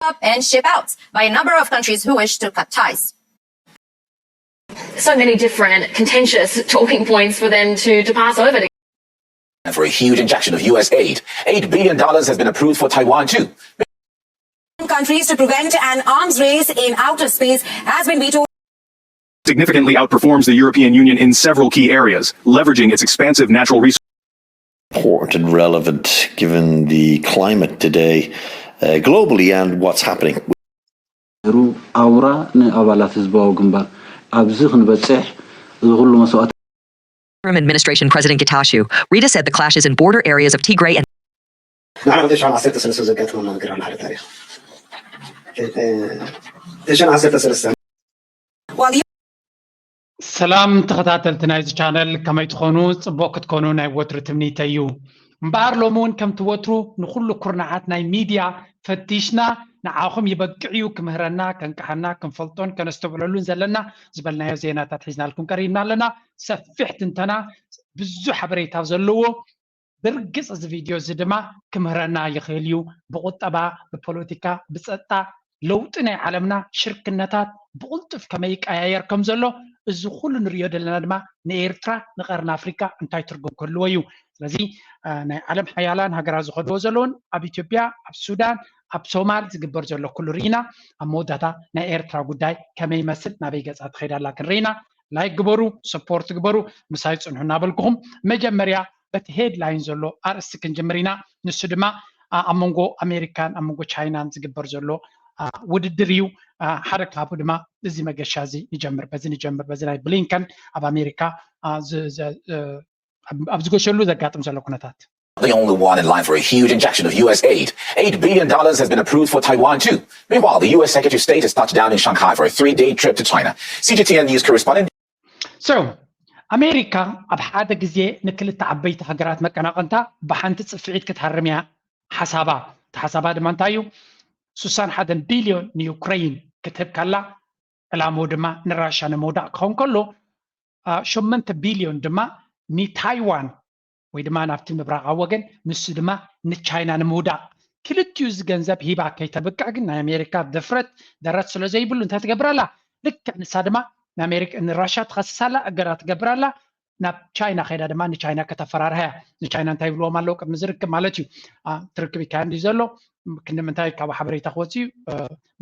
up and ship out by a number of countries who wish to cut ties. So many different contentious talking points for them to, to pass over. And for a huge injection of U S aid. Eight billion dollars has been approved for Taiwan too. Countries to prevent an arms race in outer space has been vetoed. Significantly outperforms the European Union in several key areas, leveraging its expansive natural resources. Important and relevant given the climate today uh, globally and what's happening. ሩ ኣውራ ንኣባላት ህዝባዊ ግንባር ኣብዚ ክንበፅሕ እዚ ኩሉ መስዋእቲ Interim administration President Getachew Rita said the clashes in border areas of Tigray and ንዓና ተሽዓን ዓሰርተ ሰለስተ ዘጋጥመና ነገር ኣሎ ሓደ ታሪኽ ተሽዓን ዓሰርተ ሰለስተ While the ሰላም ተኸታተልቲ ናይዚ ቻነል፣ ከመይ ትኾኑ? ጽቡቕ ክትኮኑ ናይ ወትሩ ትምኒተይ እዩ። እምበኣር ሎሚ እውን ከምቲ ወትሩ ንኹሉ ኩርናዓት ናይ ሚድያ ፈቲሽና ንዓኹም ይበቅዕ እዩ ክምህረና፣ ከንቅሓና፣ ክንፈልጦን ከነስተብዕለሉን ዘለና ዝበልናዮ ዜናታት ሒዝናልኩም ቀሪብና ኣለና። ሰፊሕ ትንተና፣ ብዙሕ ሓበሬታ ዘለዎ ብርግጽ እዚ ቪድዮ እዚ ድማ ክምህረና ይኽእል እዩ። ብቁጠባ፣ ብፖለቲካ፣ ብጸጥታ ለውጢ ናይ ዓለምና ሽርክነታት ብቕልጡፍ ከመይ ይቀያየር ከም ዘሎ እዚ ኩሉ ንሪኦ ዘለና ድማ ንኤርትራ ንቀርኒ ኣፍሪካ እንታይ ትርጉም ክህልዎ እዩ። ስለዚ ናይ ዓለም ሓያላን ሃገራት ዝኸድዎ ዘለውን ኣብ ኢትዮጵያ፣ ኣብ ሱዳን፣ ኣብ ሶማል ዝግበር ዘሎ ኩሉ ርኢና ኣብ መወዳእታ ናይ ኤርትራ ጉዳይ ከመይ ይመስል ናበይ ገጻ ትኸይድ ኣላ ክንርኢና። ላይክ ግበሩ፣ ሰፖርት ግበሩ፣ ምሳይ ጽንሑ እናበልኩኹም መጀመርያ በቲ ሄድላይን ዘሎ ኣርእስቲ ክንጅምር ኢና። ንሱ ድማ ኣብ መንጎ ኣሜሪካን ኣብ መንጎ ቻይናን ዝግበር ዘሎ ውድድር እዩ። ሓደ ካብኡ ድማ እዚ መገሻ እዚ ንጀምር፣ በዚ ንጀምር፣ በዚ ናይ ብሊንከን ኣብ ኣሜሪካ ኣብ ዝገሸሉ ዘጋጥም ዘሎ ኩነታት። The only one in line for a huge injection of U S aid. Eight billion dollars has been approved for Taiwan too. Meanwhile, the U S Secretary of State has touched down in Shanghai for a three-day trip to China. C G T N News correspondent So ኣሜሪካ ኣብ ሓደ ግዜ ንክልተ ዓበይቲ ሃገራት መቀናቀንታ ብሓንቲ ጽፍዒት ክትሃርም እያ ሓሳባ። እቲ ሓሳባ ድማ እንታይ እዩ? ስሳን ሓደን ቢልዮን ንዩክረይን ክትህብ ካላ ዕላምኡ ድማ ንራሻ ንምውዳቕ ክኸውን ከሎ ሸመንተ ቢልዮን ድማ ንታይዋን ወይ ድማ ናብቲ ምብራቓዊ ወገን ንሱ ድማ ንቻይና ንምውዳቕ ክልቲኡ እዚ ገንዘብ ሂባ ከይተብቅዕ ግን ናይ ኣሜሪካ ድፍረት ደረት ስለ ዘይብሉ እንታይ ትገብር ኣላ? ልክዕ ንሳ ድማ ንራሻ ትኸስስ ኣላ፣ እገዳ ትገብር ኣላ። ናብ ቻይና ከይዳ ድማ ንቻይና ከተፈራርሃያ። ንቻይና እንታይ ይብልዎም ኣለዉ ቅድሚ ዝርክብ ማለት እዩ። ትርክብ ይካየድ እንዲ ዘሎ ክንዲ ምንታይ ካብ ሓበሬታ ክወፅ እዩ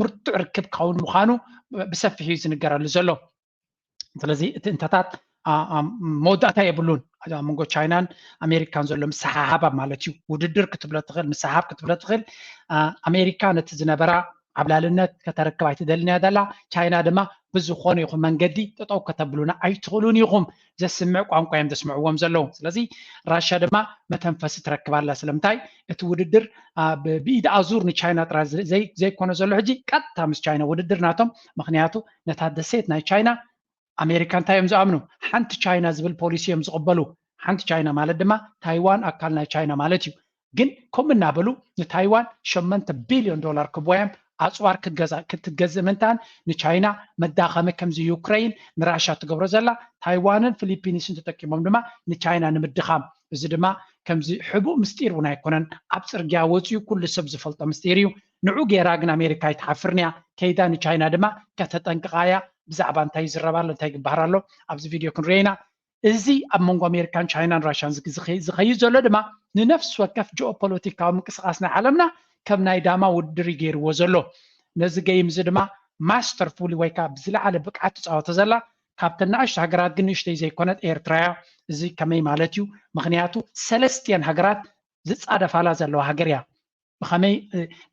ብርቱዕ ርክብ ክኸውን ምዃኑ ብሰፊሕ እዩ ዝንገረሉ ዘሎ። ስለዚ እቲ እንተታት መወዳእታ የብሉን። ኣብ መንጎ ቻይናን ኣሜሪካን ዘሎ ምስሓሓብ ማለት እዩ። ውድድር ክትብሎ ትኽእል፣ ምስሓብ ክትብሎ ትኽእል። ኣሜሪካ ነቲ ዝነበራ ዓብላልነት ከተረክብ ኣይትደልን እያ ዘላ። ቻይና ድማ ብዝኾነ ይኹን መንገዲ ጠጠው ከተብሉና ኣይትኽእሉን ኢኹም ዘስምዕ ቋንቋ እዮም ዘስምዕዎም ዘለዉ። ስለዚ ራሻ ድማ መተንፈሲ ትረክብ ኣላ። ስለምንታይ እቲ ውድድር ብኢድ ኣዙር ንቻይና ጥራይ ዘይኮነ ዘሎ ሕጂ ቀጥታ ምስ ቻይና ውድድር ናቶም። ምክንያቱ ነታ ደሴት ናይ ቻይና ኣሜሪካ እንታይ እዮም ዝኣምኑ? ሓንቲ ቻይና ዝብል ፖሊሲ እዮም ዝቕበሉ። ሓንቲ ቻይና ማለት ድማ ታይዋን ኣካል ናይ ቻይና ማለት እዩ። ግን ከምኡ እናበሉ ንታይዋን ሸመንተ ቢልዮን ዶላር ክቦያም ኣፅዋር ክትገዝእ ምንታን ንቻይና መዳኸሚ ከምዚ ዩክረይን ንራሻ ትገብሮ ዘላ ታይዋንን ፊሊፒንስን ተጠቂሞም ድማ ንቻይና ንምድኻም። እዚ ድማ ከምዚ ሕቡእ ምስጢር እውን ኣይኮነን። ኣብ ፅርግያ ወፂኡ ኩሉ ሰብ ዝፈልጦ ምስጢር እዩ። ንዑ ገይራ ግን ኣሜሪካ ኣይትሓፍርን እያ። ከይዳ ንቻይና ድማ ከተጠንቅቓ እያ። ብዛዕባ እንታይ ይዝረብ ኣሎ እንታይ ይግበሃር ኣሎ ኣብዚ ቪድዮ ክንሪኦ ኢና። እዚ ኣብ መንጎ ኣሜሪካን ቻይናን ራሽያን ዝኸይድ ዘሎ ድማ ንነፍሲ ወከፍ ጂኦፖለቲካዊ ምንቅስቃስ ናይ ዓለምና ከም ናይ ዳማ ውድድር እዩ ገይርዎ ዘሎ። ነዚ ገይም እዚ ድማ ማስተርፉሊ ወይ ከዓ ብዝለዓለ ብቅዓት ትፃወቶ ዘላ ካብተን ንኣሽቱ ሃገራት ግን ንእሽተይ ዘይኮነት ኤርትራ እያ። እዚ ከመይ ማለት እዩ? ምክንያቱ ሰለስቲአን ሃገራት ዝፃደፋላ ዘለዋ ሃገር እያ። ብኸመይ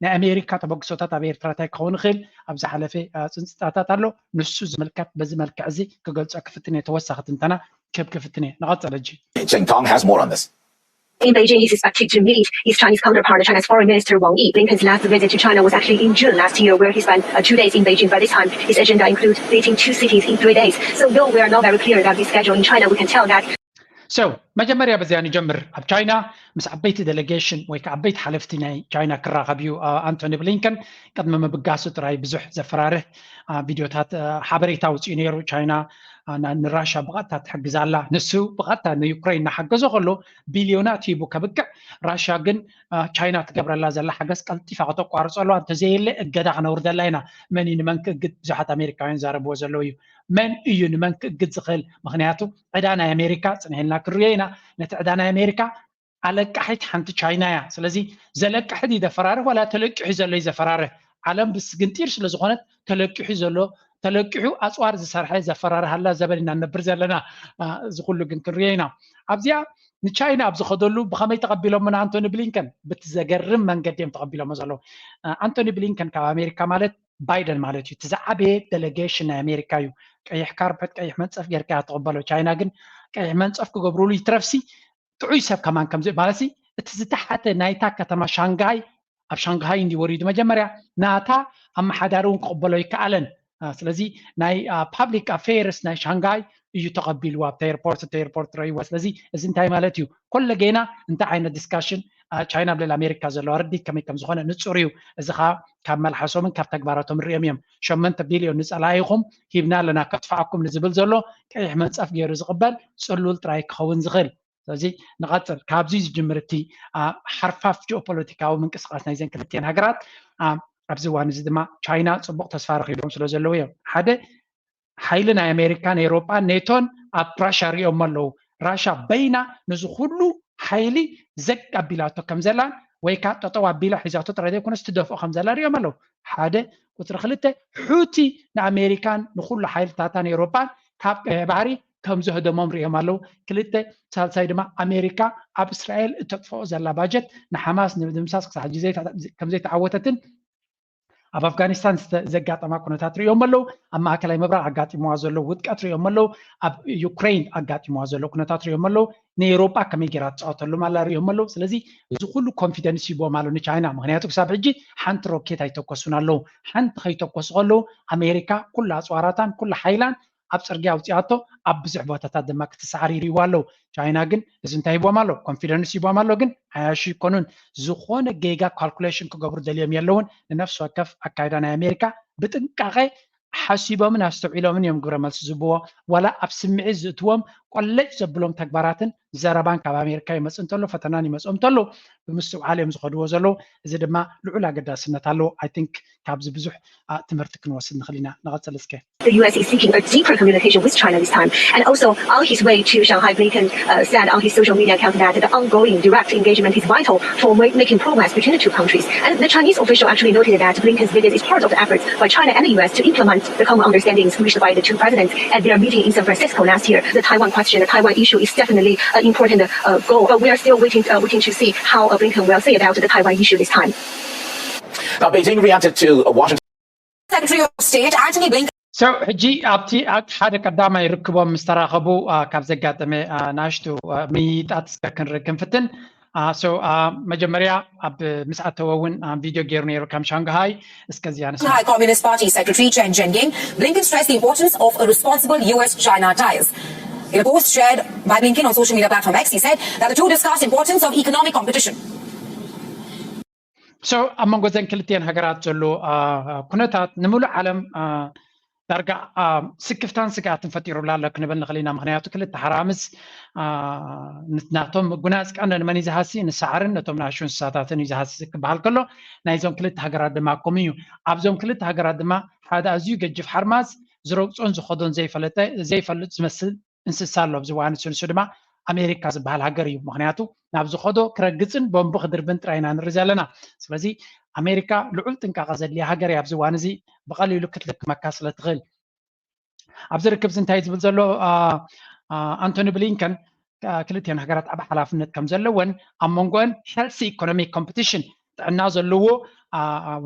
ናይ ኣሜሪካ ተበግሶታት ኣብ ኤርትራ እንታይ ክኸውን ይኽእል ኣብ ዝሓለፈ ፅንፅታታት ኣሎ። ንሱ ዝምልከት በዚ መልክዕ እዚ ክገልፆ ክፍትን እየ። ተወሳኺ ትንተና ክህብ ክፍትን እየ። ንቐፅል ሕጂ። Cheng Tong has more on this. In Beijing, he's expected to meet his Chinese counterpart, China's Foreign Minister Wang Yi. Blinken's last visit to China was actually in June last year, where he spent uh, two days in Beijing. But this time, his agenda includes visiting two cities in three days. So, though we are not very clear about his schedule in China, we can tell that So መጀመርያ በዚኣ ንጀምር። ኣብ ቻይና ምስ ዓበይቲ ዴሌጌሽን ወይ ከዓ ዓበይቲ ሓለፍቲ ናይ ቻይና ክራኸብ እዩ ኣንቶኒ ብሊንከን። ቅድሚ ምብጋሱ ጥራይ ብዙሕ ዘፈራርህ ቪድዮታት ሓበሬታ ውፅኡ ነይሩ። ቻይና ንራሻ ብቐጥታ ትሕግዝ ኣላ። ንሱ ብቐጥታ ንዩክሬን እናሓገዞ ከሎ ቢልዮናት ሂቡ ከብቅዕ፣ ራሻ ግን ቻይና ትገብረላ ዘላ ሓገዝ ቀልጢፋ ከተቋርፀሉ፣ እንተዘየለ እገዳ ክነውርደላ ኢና። መን እዩ ንመን ክእግድ? ብዙሓት ኣሜሪካውያን ዛረብዎ ዘለዉ እዩ። መን እዩ ንመን ክእግድ ዝኽእል? ምክንያቱ ዕዳ ናይ ኣሜሪካ ፅንሒልና ክንሪኦ ኢና። ነቲ ዕዳ ናይ ኣሜሪካ ኣለቃሒት ሓንቲ ቻይና እያ። ስለዚ ዘለቅሕት እዩ ዘፈራርህ፣ ዋላ ተለቂሑ ዘሎ እዩ ዘፈራርህ። ዓለም ብስግንጢር ስለ ዝኾነት ተለቂሑ ዘሎ ተለቂሑ ኣፅዋር ዝሰርሐ ዘፈራርሃላ ዘበን ኢና ንነብር ዘለና። እዚ ኩሉ ግን ክንሪኦ ኢና። ኣብዚኣ ንቻይና ኣብ ዝኸደሉ ብኸመይ ተቐቢሎምና ኣንቶኒ ብሊንከን? ብቲ ዘገርም መንገዲ እዮም ተቐቢሎሞ ዘለዉ። ኣንቶኒ ብሊንከን ካብ ኣሜሪካ ማለት ባይደን ማለት እዩ። እቲ ዝዓበየ ዴሌጌሽን ናይ ኣሜሪካ እዩ። ቀይሕ ካርፐት፣ ቀይሕ መንፀፍ ጌርካ እያ ትቕበሎ። ቻይና ግን ቀይሕ መንፀፍ ክገብሩሉ ይትረፍሲ ጥዑይ ሰብ ከማን ከምዚ ማለት እቲ ዝተሓተ ናይታ ከተማ ሻንግሃይ ኣብ ሻንግሃይ እንዲ ወሪዱ መጀመርያ ናታ ኣመሓዳሪ እውን ክቕበሎ ይከኣለን። ስለዚ ናይ ፓብሊክ ኣፌርስ ናይ ሻንግሃይ እዩ ተቐቢልዎ ኣብቲ ኤርፖርት፣ እቲ ኤርፖርት ረይዎ። ስለዚ እዚ እንታይ ማለት እዩ? ኮለጌና እንታይ ዓይነት ዲስካሽን ቻይና ኣብ ልዕሊ ኣሜሪካ ዘለዋ ርድኢት ከመይ ከም ዝኾነ ንፁር እዩ። እዚ ኸዓ ካብ መልሓሶምን ካብ ተግባራቶም ንሪኦም እዮም። ሸሞንተ ቢልዮን ንፀላኢኹም ሂብና ኣለና ከጥፍኣኩም ንዝብል ዘሎ ቀይሕ መንፀፍ ገይሩ ዝቕበል ፅሉል ጥራይ ክኸውን ዝኽእል። ስለዚ ንቐፅል። ካብዚ ዝጅምር እቲ ሓርፋፍ ጂኦፖለቲካዊ ምንቅስቃስ ናይዘን ክልቲኤን ሃገራት። ኣብዚ እዋን እዚ ድማ ቻይና ፅቡቕ ተስፋ ረኺቦም ስለ ዘለዉ እዮም። ሓደ ሓይሊ ናይ ኣሜሪካን ኤውሮጳን ኔቶን ኣብ ራሻ ሪኦሞ ኣለዉ። ራሻ በይና ነዚ ኩሉ ሓይሊ ዘግ ኣቢላቶ ከም ዘላን ወይ ከዓ ጠጠው ኣቢላ ሒዛቶ ጥራይ ዘይኮነስ ትደፍኦ ከም ዘላ ሪኦም ኣለዉ። ሓደ። ቁፅሪ ክልተ፣ ሑቲ ንኣሜሪካን ንኩሉ ሓይልታታን ኤውሮጳን ካብ ቀይሕ ባሕሪ ከም ዘህደሞም ሪኦም ኣለዉ። ክልተ። ሳልሳይ ድማ ኣሜሪካ ኣብ እስራኤል እተጥፍኦ ዘላ ባጀት ንሓማስ ንምድምሳስ ክሳብ ሕጂ ከም ዘይተዓወተትን ኣብ ኣፍጋኒስታን ዘጋጠማ ኩነታት ሪኦም ኣለዉ። ኣብ ማእከላይ ምብራቕ ኣጋጢምዋ ዘሎ ውድቀት ሪኦም ኣለዉ። ኣብ ዩክሬን ኣጋጢምዋ ዘሎ ኩነታት ሪኦም ኣለዉ። ንኤውሮጳ ከመይ ገይራ ትፃወተሎም ኣላ ሪኦም ኣለዉ። ስለዚ እዚ ኩሉ ኮንፊደንስ ሂቦም ኣሎ ንቻይና። ምክንያቱ ክሳብ ሕጂ ሓንቲ ሮኬት ኣይተኮሱን ኣለዉ። ሓንቲ ከይተኮሱ ከለዉ ኣሜሪካ ኩሉ ኣፅዋራታን ኩሉ ሓይላን ኣብ ፅርግያ ኣውፂኣቶ ኣብ ብዙሕ ቦታታት ድማ ክትሰዓር ይሪእዋ ኣለዉ። ቻይና ግን እዚ እንታይ ሂቦም ኣሎ? ኮንፊደንስ ሂቦም ኣሎ። ግን ዓያሹ ይኮኑን። ዝኾነ ጌጋ ካልኩሌሽን ክገብሩ ደልዮም የለውን። ንነፍሲ ወከፍ ኣካይዳ ናይ ኣሜሪካ ብጥንቃቐ ሓሲቦምን ኣስተውዒሎምን እዮም ግብረ መልሲ ዝህብዎ። ዋላ ኣብ ስምዒት ዝእትዎም ቆለጭ ዘብሎም ተግባራትን ዘረባን ካብ ኣሜሪካ ይመፅእ እንተሎ፣ ፈተናን ይመፅኦም እንተሎ ብምስትውዓል እዮም ዝኸድዎ ዘለዉ። እዚ ድማ ልዑል ኣገዳስነት ኣለዎ። I think ካብዚ ብዙሕ ትምህርቲ ክንወስድ ንኽእል ኢና። ንቐፅል እስከ። The U S is seeking a deeper communication with China this time. And also, on his way to Shanghai, Blinken uh, said on his social media account that the ongoing direct engagement is vital for making progress between the two countries. And the Chinese official actually noted that Blinken's visit is part of the efforts by China and the U S to implement the common understandings reached by the two presidents at their meeting in San Francisco last year. The Taiwan question, the Taiwan issue is definitely an important uh, goal, but we are still waiting, uh, waiting to see how uh, Blinken will say about the Taiwan issue this time. Now, Beijing reacted to Washington. Secretary of State Antony Blinken. So ሕጂ ኣብቲ ሓደ ቀዳማይ ርክቦም ምስ ተራኸቡ ካብ ዘጋጠመ ናሽቱ ምይይጣት እስከ ክንርኢ ክንፍትን። So መጀመርያ ኣብ ምስ ኣተወ እውን ቪድዮ ገይሩ ነይሩ ከም ሻንግሃይ እስከዚያ ንስማ። Shanghai Communist Party Secretary Chen Chengyin, Blinken stressed the importance of a responsible U S China ties. In a post shared by Blinken on social media platform X, he said that the two discussed importance of economic competition. So ኣብ መንጎ ዘን ክልቲኤን ሃገራት ዘሎ ኩነታት ንምሉእ ዓለም ዳርጋ ስክፍታን ስግኣትን ፈጢሩላ ኣሎ ክንብል ንኽእል ኢና። ምክንያቱ ክልተ ሓራምዝ ናቶም ጉናፅ ቀንደ ንመን እዩ ዝሃሲ? ንሳዕርን ነቶም ንኣሽቱ እንስሳታትን እዩ ዝሃሲ ክበሃል ከሎ፣ ናይዞም ክልተ ሃገራት ድማ ከምኡ እዩ። ኣብዞም ክልተ ሃገራት ድማ ሓደ ኣዝዩ ገጅፍ ሓርማዝ ዝረግፆን ዝኸዶን ዘይፈለጠ ዘይፈልጥ ዝመስል እንስሳ ኣሎ ኣብዚ እዋን። ንሱ ድማ ኣሜሪካ ዝበሃል ሃገር እዩ። ምክንያቱ ናብ ዝኸዶ ክረግፅን ቦምቢ ክድርብን ጥራይ ኢና ንርኢ ዘለና። ስለዚ ኣሜሪካ ልዑል ጥንቃቐ ዘድልያ ሃገር እያ ኣብዚ እዋን እዚ ብቐሊሉ ክትልክመካ ስለ ትኽእል። ኣብዚ ርክብ እዚ እንታይ ዝብል ዘሎ ኣንቶኒ ብሊንከን ክልቲኤን ሃገራት ዓቢ ሓላፍነት ከም ዘለወን ኣብ መንጎአን healthy economic competition ጥዕና ዘለዎ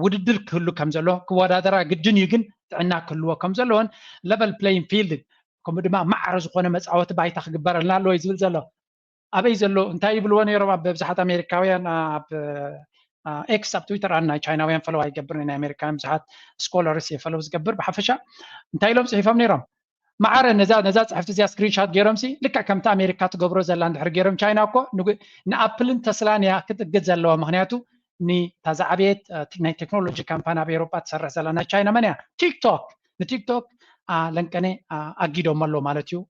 ውድድር ክህሉ ከም ዘለዎ ክወዳደራ ግድን እዩ፣ ግን ጥዕና ክህልዎ ከም ዘለዎን level playing field ከምኡ ድማ ማዕረ ዝኾነ መፃወቲ ባይታ ክግበረልና ኣለዎ እዩ ዝብል ዘሎ። ኣበይ ዘሎ እንታይ ይብልዎ ነይሮም ኣብ ብብዙሓት ኣሜሪካውያን ኣብ ኤክስ ኣብ ትዊተር ኣነ ናይ ቻይናውያን ፈለው ኣይገብርን ናይ ኣሜሪካውያን ብዙሓት scholars እየ ፈለው ዝገብር ብሓፈሻ እንታይ ኢሎም ፅሒፎም ነይሮም ማዕረ ነዛ ነዛ ጽሕፍቲ እዚኣ ስክሪንሻት ገይሮም ሲ ልክዕ ከምቲ ኣሜሪካ ትገብሮ ዘላ እንድሕር ገይሮም ቻይና እኮ ንኣፕልን ተስላን እያ ክትእግድ ዘለዋ። ምክንያቱ ንታ ዝዓበየት ናይ ቴክኖሎጂ ካምፓኒ ኣብ ኤሮጳ ትሰርሕ ዘላ ናይ ቻይና መን እያ? ቲክቶክ። ንቲክቶክ ለንቀነ ኣጊዶም ኣሎ ማለት እዩ።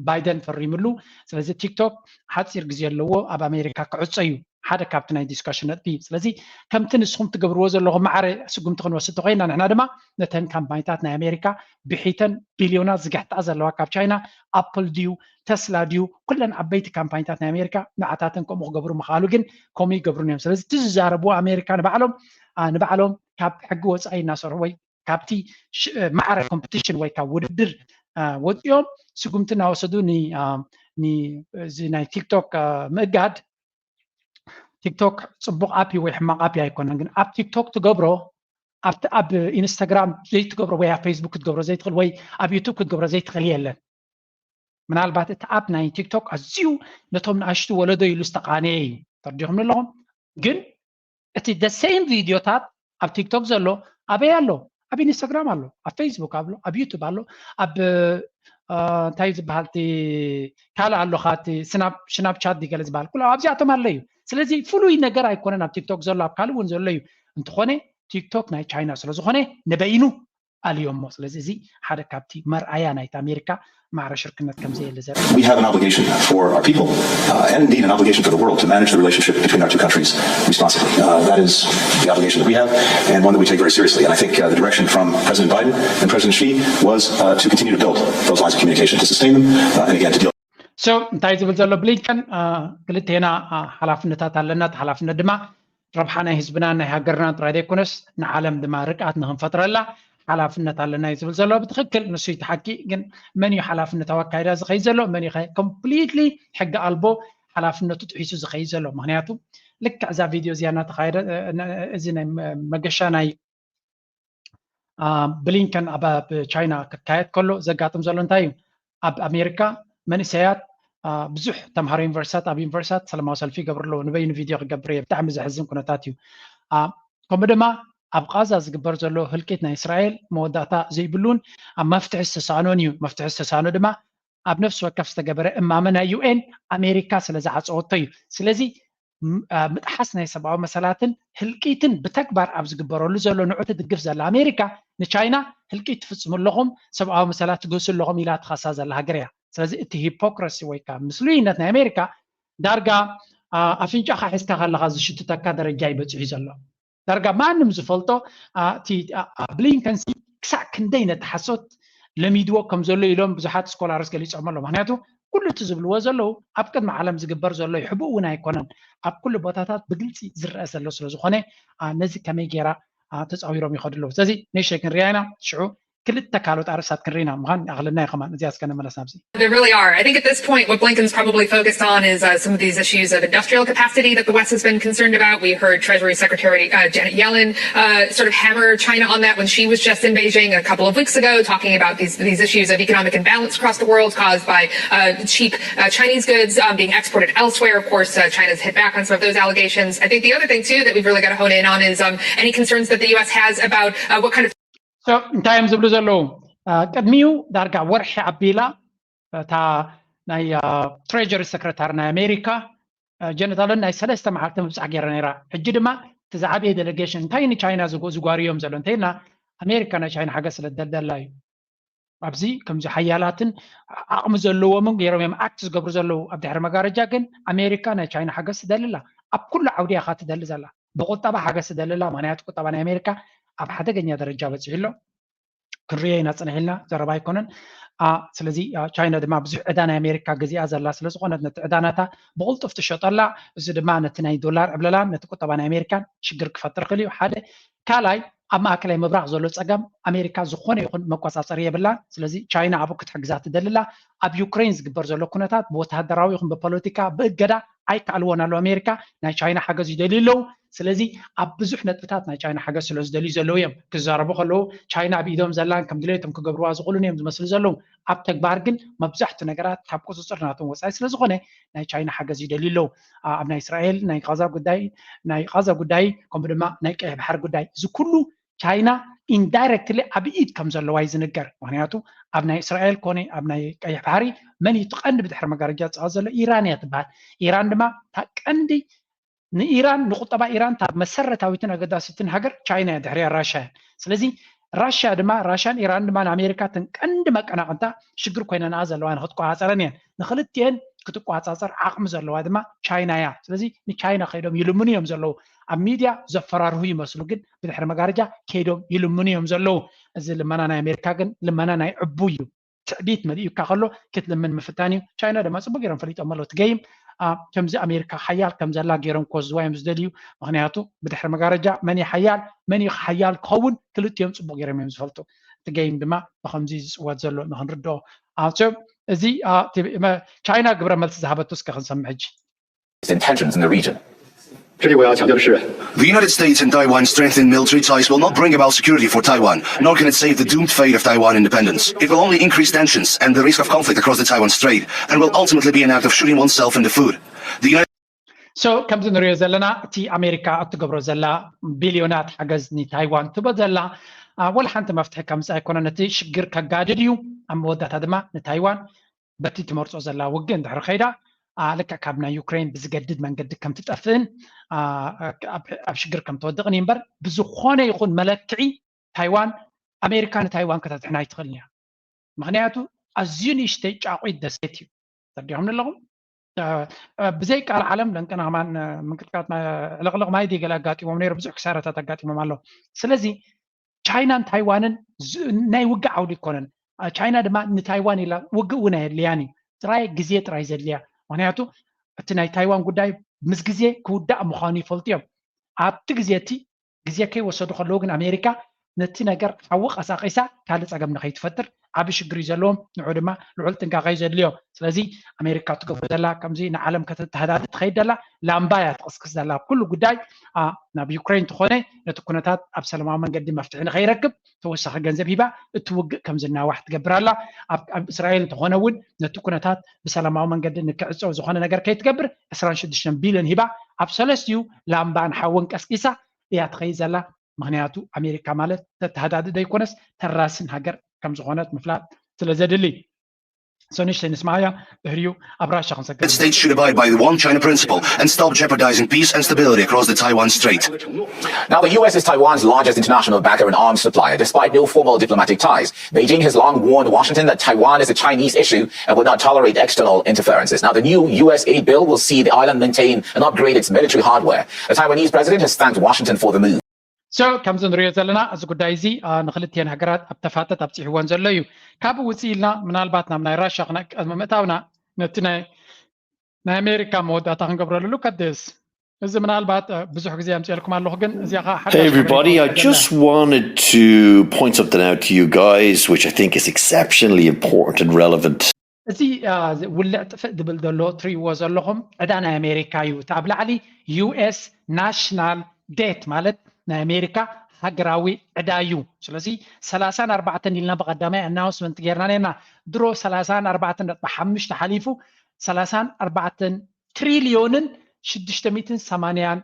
ባይደን ፈሪምሉ። ስለዚ ቲክቶክ ሓፂር ግዜ ኣለዎ ኣብ ኣሜሪካ ክዕፀ እዩ። ሓደ ካብቲ ናይ ዲስካሽን ነጥቢ። ስለዚ ከምቲ ንስኹም ትገብርዎ ዘለኹም ማዕረ ስጉምቲ ክንወስድ ተኮይና ንሕና ድማ ነተን ካምፓኒታት ናይ ኣሜሪካ ብሒተን ቢልዮናት ዝግሕጣ ዘለዋ ካብ ቻይና ኣፕል ድዩ ተስላ ድዩ ኩለን ዓበይቲ ካምፓኒታት ናይ ኣሜሪካ ንዓታተን ከምኡ ክገብሩ ምኽኣሉ ግን ከምኡ ይገብሩን እዮም። ስለዚ እቲ ዝዛረብዎ ኣሜሪካ ንባዕሎም ንባዕሎም ካብ ሕጊ ወፃኢ እናሰርሑ ወይ ካብቲ ማዕረ ኮምፒቲሽን ወይ ካብ ውድድር ወፂኦም ስጉምቲ እናወሰዱ እዚ ናይ ቲክቶክ ምእጋድ። ቲክቶክ ፅቡቕ ኣፕ ወይ ሕማቕ ኣፕ ኣይኮነን፣ ግን ኣብ ቲክቶክ ትገብሮ ኣብቲ ኣብ ኢንስታግራም ዘይትገብሮ ወይ ኣብ ፌስቡክ ክትገብሮ ዘይትኽእል ወይ ኣብ ዩቱብ ክትገብሮ ዘይትኽእል የለን። ምናልባት እቲ ኣፕ ናይ ቲክቶክ ኣዝዩ ነቶም ንኣሽቱ ወለዶ ኢሉ ዝተቃነየ እዩ። ተረዲኹም ኣለኹም። ግን እቲ the same ቪድዮታት ኣብ ቲክቶክ ዘሎ ኣበይ ኣሎ? ኣብ ኢንስታግራም ኣሎ፣ ኣብ ፌስቡክ ኣሎ፣ ኣብ ዩቱብ ኣሎ፣ ኣብ እንታይ ዝበሃል እቲ ካልእ ኣሎ ካ እቲ ስናፕቻት ገለ ዝበሃል ኩሉ ኣብዚኣቶም ኣሎ እዩ። ስለዚ ፍሉይ ነገር ኣይኮነን ኣብ ቲክቶክ ዘሎ፣ ኣብ ካልእ እውን ዘሎ እዩ። እንተኾነ ቲክቶክ ናይ ቻይና ስለዝኾነ ንበይኑ ኣልዮሞ። ስለዚ እዚ ሓደ ካብቲ መርኣያ ናይቲ ኣሜሪካ ማዕረ ሽርክነት ከም ዘየለ ዘርኢ። We have an obligation for our people, uh, and indeed an obligation for the world to manage the relationship between our two countries responsibly. Uh, that is the obligation that we have, and one that we take very seriously. And I think uh, the direction from President Biden and President Xi was uh, to continue to build those lines of communication, to sustain them, uh, and again to deal. So እንታይ ዝብል ዘሎ ብሊንከን ክልቴና ሓላፍነታት ኣለና። እቲ ሓላፍነት ድማ ረብሓ ናይ ህዝብናን ናይ ሃገርናን ጥራይ ዘይኮነስ ንዓለም ድማ ርግኣት ንክንፈጥረላ ሓላፍነት ኣለና እዩ ዝብል ዘሎ። ብትክክል ንሱ ይተሓኪ። ግን መን እዩ ሓላፍነታዊ ኣካይዳ ዝኸይድ ዘሎ? መን እዩ ኮምፕሊትሊ ሕጊ ኣልቦ ሓላፍነቱ ጥሒሱ ዝኸይድ ዘሎ? ምክንያቱ ልክዕ እዛ ቪድዮ እዚኣ እናተኻየደ እዚ ናይ መገሻ ናይ ብሊንከን ኣብ ቻይና ክካየድ ከሎ ዘጋጥም ዘሎ እንታይ እዩ? ኣብ ኣሜሪካ መንእሰያት ብዙሕ ተምሃሮ ዩኒቨርሲታት ኣብ ዩኒቨርሲታት ሰላማዊ ሰልፊ ይገብሩ ኣለዉ። ንበይኑ ቪድዮ ክገብር እየ። ብጣዕሚ ዘሕዝን ኩነታት እዩ። ከምኡ ድማ ኣብ ቃዛ ዝግበር ዘሎ ህልቂት ናይ እስራኤል መወዳእታ ዘይብሉን ኣብ መፍትሒ ዝተሳእኖን እዩ። መፍትሒ ዝተሳእኖ ድማ ኣብ ነፍሲ ወከፍ ዝተገበረ እማመ ናይ ዩኤን ኣሜሪካ ስለ ዝዓፀወቶ እዩ። ስለዚ ምጥሓስ ናይ ሰብኣዊ መሰላትን ህልቂትን ብተግባር ኣብ ዝግበረሉ ዘሎ ንዑ ትድግፍ ዘላ ኣሜሪካ ንቻይና ህልቂት ትፍፅሙ ኣለኹም፣ ሰብኣዊ መሰላት ትግህሱ ኣለኹም ኢላ ትኸሳ ዘላ ሃገር እያ። ስለዚ እቲ ሂፖክረሲ ወይ ከዓ ምስሉይነት ናይ ኣሜሪካ ዳርጋ ኣፍንጫኻ ሒዝካ ከለኻ ዝሽትተካ ደረጃ ይበፅሑ ዘሎ። ዳርጋ ማንም ዝፈልጦ እቲ ብሊንከን ሲ ክሳዕ ክንደይ ነቲ ሓሶት ለሚድዎ ከም ዘሎ ኢሎም ብዙሓት ስኮላርስ ገሊፆም ኣሎ። ምክንያቱ ኩሉ እቲ ዝብልዎ ዘለዉ ኣብ ቅድሚ ዓለም ዝግበር ዘሎ እዩ። ሕቡእ እውን ኣይኮነን፣ ኣብ ኩሉ ቦታታት ብግልፂ ዝረአ ዘሎ ስለ ዝኾነ ነዚ ከመይ ጌራ ተፃዊሮም ይኸዱ ኣለዉ። ስለዚ ኔሸ ክንሪኣ ኢና ሽዑ ክልተ ካልኦት ኣርእስታት ክንርኢና ምዃን ይኣኽለና እዩ። ከማን እዚኣ እስከ ንመለስ ናብዚ። There really are. I think at this point, what Blinken's probably focused on is uh, some of these issues of industrial capacity that the West has been concerned about. We heard Treasury Secretary uh, Janet Yellen uh, sort of hammer China on that when she was just in Beijing a couple of weeks ago, talking about these, these issues of economic imbalance across the world caused by uh, cheap uh, Chinese goods um, being exported elsewhere. Of course, uh, China's hit back on some of those allegations. I think the other thing, too, that we've really got to hone in on is um, any concerns that the U S has about uh, what kind of እንታይ እዮም ዝብሉ ዘለዉ? ቅድሚኡ ዳርጋ ወርሒ ኣቢላ እታ ናይ ትሬጀሪ ሰክረታሪ ናይ ኣሜሪካ ጀነታለን ናይ ሰለስተ መዓልቲ ምብፃሕ ገይራ ነይራ። ሕጂ ድማ እቲ ዝዓበየ ዴሌጌሽን እንታይ ንቻይና ዝጓርዮም ዘሎ እንተይልና ኣሜሪካ ናይ ቻይና ሓገዝ ስለ ደልደላ እዩ። ኣብዚ ከምዚ ሓያላትን ዓቕሚ ዘለዎምን ገይሮም እዮም ኣክት ዝገብሩ ዘለዉ ኣብ ድሕሪ መጋረጃ። ግን ኣሜሪካ ናይ ቻይና ሓገዝ ትደልላ ኣብ ኩሉ ዓውዲ እያ ትደሊ ዘላ። ብቁጠባ ሓገዝ ትደልላ። ምክንያቱ ቁጠባ ናይ ኣሜሪካ ኣብ ሓደገኛ ደረጃ በፂሑ ኣሎ። ክንሪኦ ኢና ፅንሕ ኢልና ዘረባ ኣይኮነን። ስለዚ ቻይና ድማ ብዙሕ ዕዳ ናይ ኣሜሪካ ገዚኣ ዘላ ስለዝኮነት ነቲ ዕዳ ናታ ብቁልጡፍ ትሸጠላ። እዚ ድማ ነቲ ናይ ዶላር ዕብለላን ነቲ ቁጠባ ናይ ኣሜሪካን ሽግር ክፈጥር ክእል እዩ ሓደ። ካልኣይ ኣብ ማእከላይ ምብራቅ ዘሎ ፀገም ኣሜሪካ ዝኾነ ይኹን መቆፃፀሪ የብላን። ስለዚ ቻይና ኣብኡ ክትሕግዛ ትደልላ። ኣብ ዩክሬን ዝግበር ዘሎ ኩነታት ብወተሃደራዊ ይኹን ብፖለቲካ ብእገዳ ኣይከኣልዎን ኣለዉ። ኣሜሪካ ናይ ቻይና ሓገዝ ይደልዩ ኣለዉ። ስለዚ ኣብ ብዙሕ ነጥብታት ናይ ቻይና ሓገዝ ስለ ዝደልዩ ዘለዉ እዮም ክዛረቡ ከለዉ ቻይና ኣብ ኢዶም ዘላን ከም ድሌቶም ክገብርዋ ዝኽእሉን እዮም ዝመስሉ ዘለዉ። ኣብ ተግባር ግን መብዛሕትኡ ነገራት ካብ ቁፅፅር ናቶም ወፃኢ ስለ ዝኾነ ናይ ቻይና ሓገዝ ይደልዩ ኣለዉ። ኣብ ናይ እስራኤል ናይ ቃዛ ጉዳይ ናይ ቃዛ ጉዳይ ከምኡ ድማ ናይ ቀይሕ ባሕሪ ጉዳይ እዚ ኩሉ ቻይና ኢንዳይረክትሊ ኣብ ኢድ ከም ዘለዋ እዩ ዝንገር። ምክንያቱ ኣብ ናይ እስራኤል ኮነ ኣብ ናይ ቀይሕ ባሕሪ መን እዩ እቲ ቀንዲ ብድሕሪ መጋረጃ ዝፃወት ዘሎ? ኢራን እያ ትበሃል። ኢራን ድማ እታ ቀንዲ ንኢራን ንቁጠባ ኢራን እታ መሰረታዊትን ኣገዳሲትን ሃገር ቻይና እያ፣ ድሕሪያ ራሻ እያ። ስለዚ ራሻ ድማ ራሻን ኢራን ድማ ንኣሜሪካ እተን ቀንዲ መቀናቅንታ ሽግር ኮይነንኣ ዘለዋ ንክትቆፃፀረን እየን። ንክልቲኤን ክትቆፃፀር ዓቕሚ ዘለዋ ድማ ቻይና እያ። ስለዚ ንቻይና ከይዶም ይልምኑ እዮም ዘለዉ። ኣብ ሚድያ ዘፈራርሁ ይመስሉ፣ ግን ብድሕሪ መጋረጃ ከይዶም ይልምኑ እዮም ዘለዉ። እዚ ልመና ናይ ኣሜሪካ ግን ልመና ናይ ዕቡ እዩ። ትዕቢት መሊኡካ ከሎ ክትልምን ምፍታን እዩ። ቻይና ድማ ፅቡቅ ገይሮም ፈሊጦም ኣለዉ። እቲ ገይም ከምዚ ኣሜሪካ ሓያል ከም ዘላ ገይሮም ክወስድዋ እዮም ዝደልዩ። ምክንያቱ ብድሕሪ መጋረጃ መን እዩ ሓያል መን እዩ ሓያል ክኸውን ክልቲኦም ፅቡቅ ገይሮም እዮም ዝፈልጡ። እቲ ገይም ድማ ብከምዚ ዝፅወት ዘሎ ንክንርድኦ ኣንሶ እዚ ቻይና ግብረ መልሲ ዝሃበቱ እስከ ክንሰምዕ ሕጂ። Intentions in the region. The United States and Taiwan strengthened military ties will not bring about security for Taiwan, nor can it save the doomed fate of Taiwan independence. It will only increase tensions and the risk of conflict across the Taiwan Strait, and will ultimately be an act of shooting oneself in the foot. The United So ከምዚ ንሪኦ ዘለና እቲ ኣሜሪካ እትገብሮ ዘላ ቢልዮናት ሓገዝ ንታይዋን ትቦ ዘላ ወላ ሓንቲ መፍትሒ ከምዚ ኣይኮነ። ነቲ ሽግር ከጋድድ እዩ። ኣብ መወዳእታ ድማ ንታይዋን በቲ ትመርፆ ዘላ ውግእ እንድሕር ከይዳ ልክዕ ካብ ናይ ዩክሬን ብዝገድድ መንገዲ ከምትጠፍእን ኣብ ሽግር ከምትወድቕን እዩ እምበር ብዝኾነ ይኹን መለክዒ ታይዋን ኣሜሪካ ንታይዋን ከተድሕና ኣይትኽእልን እያ። ምክንያቱ ኣዝዩ ንእሽተይ ጫቑት ደሴት እዩ። ተረዲኹም ኣለኹም? ብዘይ ቃል ዓለም ለንቅና ከማን ምንቅጥቃጥ ዕልቕልቕ ማይ ገለ ኣጋጢሞም ነይሩ። ብዙሕ ክሳራታት ኣጋጢሞም ኣሎ። ስለዚ ቻይናን ታይዋንን ናይ ውግእ ዓውዲ ይኮነን። ቻይና ድማ ንታይዋን ኢላ ውግእ እውን ኣየድልያን እዩ። ጥራይ ግዜ ጥራይ ዘድልያ። ምክንያቱ እቲ ናይ ታይዋን ጉዳይ ምስ ግዜ ክውዳእ ምዃኑ ይፈልጡ እዮም። ኣብቲ ግዜ እቲ ግዜ ከይወሰዱ ከለዉ ግን ኣሜሪካ ነቲ ነገር ሓዊ ቀሳቂሳ ካልእ ፀገም ንከይትፈጥር ዓቢ ሽግር እዩ ዘለዎም። ንዑ ድማ ልዑል ጥንቃቄ እዩ ዘድልዮ። ስለዚ ኣሜሪካ ትገብሮ ዘላ ከምዚ ንዓለም ከተተሃዳድ ትኸይድ ዘላ ላምባ እያ ትቕስቅስ ዘላ። ኩሉ ጉዳይ ናብ ዩክሬን እንተኾነ ነቲ ኩነታት ኣብ ሰላማዊ መንገዲ መፍትሒ ንኸይረክብ ተወሳኺ ገንዘብ ሂባ እቲ ውግእ ከም ዝናዋሕ ትገብር ኣላ። ኣብ እስራኤል እንተኾነ እውን ነቲ ኩነታት ብሰላማዊ መንገዲ ንክዕፀው ዝኾነ ነገር ከይትገብር ዕስራን ሽዱሽተን ቢልዮን ሂባ ኣብ ሰለስቲኡ ላምባን ሓውን ቀስቂሳ እያ ትኸይድ ዘላ። ምክንያቱ ኣሜሪካ ማለት ተተሃዳዲ ዘይኮነስ ተራስን ሃገር ከም ዝኾነት ምፍላጥ ስለ ዘድሊ። So ንእሽተይ ንስማያ ድሕሪኡ ኣብ ራሻ ክንሰግር። States should abide by the One China principle and stop jeopardizing peace and stability across the Taiwan Strait. Now, the U S is Taiwan's largest international backer and arms supplier, despite no formal diplomatic ties. Beijing has long warned Washington that Taiwan is a Chinese issue and would not tolerate external interferences. Now, the new U S aid bill will see the island maintain and upgrade its military hardware. The Taiwanese president has thanked Washington for the move. So ከምዚ ንሪኦ ዘለና እዚ ጉዳይ እዚ ንክልቲኤን ሃገራት ኣብ ተፋጠጥ ኣብፂሕወን ዘሎ እዩ። ካብኡ ውፅእ ኢልና ምናልባት ናብ ናይ ራሻ ቅድሚ ምእታውና ነቲ ናይ ናይ ኣሜሪካ መወዳእታ ክንገብረሉ። Look at this። እዚ ምናልባት ብዙሕ ግዜ ኣምፅኤልኩም ኣለኹ፣ ግን እዚኣ ከዓ ሓዳሽ Hey everybody, I just wanted to point something out to you guys, which I think is exceptionally important and relevant. እዚ ውልዕ ጥፍእ ዝብል ዘሎ ትሪእዎ ዘለኹም ዕዳ ናይ ኣሜሪካ እዩ። እቲ ኣብ ላዕሊ ዩ ኤስ ናሽናል ዴት ማለት ናይ ኣሜሪካ ሃገራዊ ዕዳ እዩ። ስለዚ ሰላሳን ኣርባዕተን ኢልና ብቐዳማይ ኣናውንስመንት ጌርና ነርና። ድሮ ሰላሳን ኣርባዕተን ነጥቢ ሓሙሽተ ሓሊፉ ሰላሳን ኣርባዕተን ትሪልዮንን ሽዱሽተ ሚእትን ሰማንያን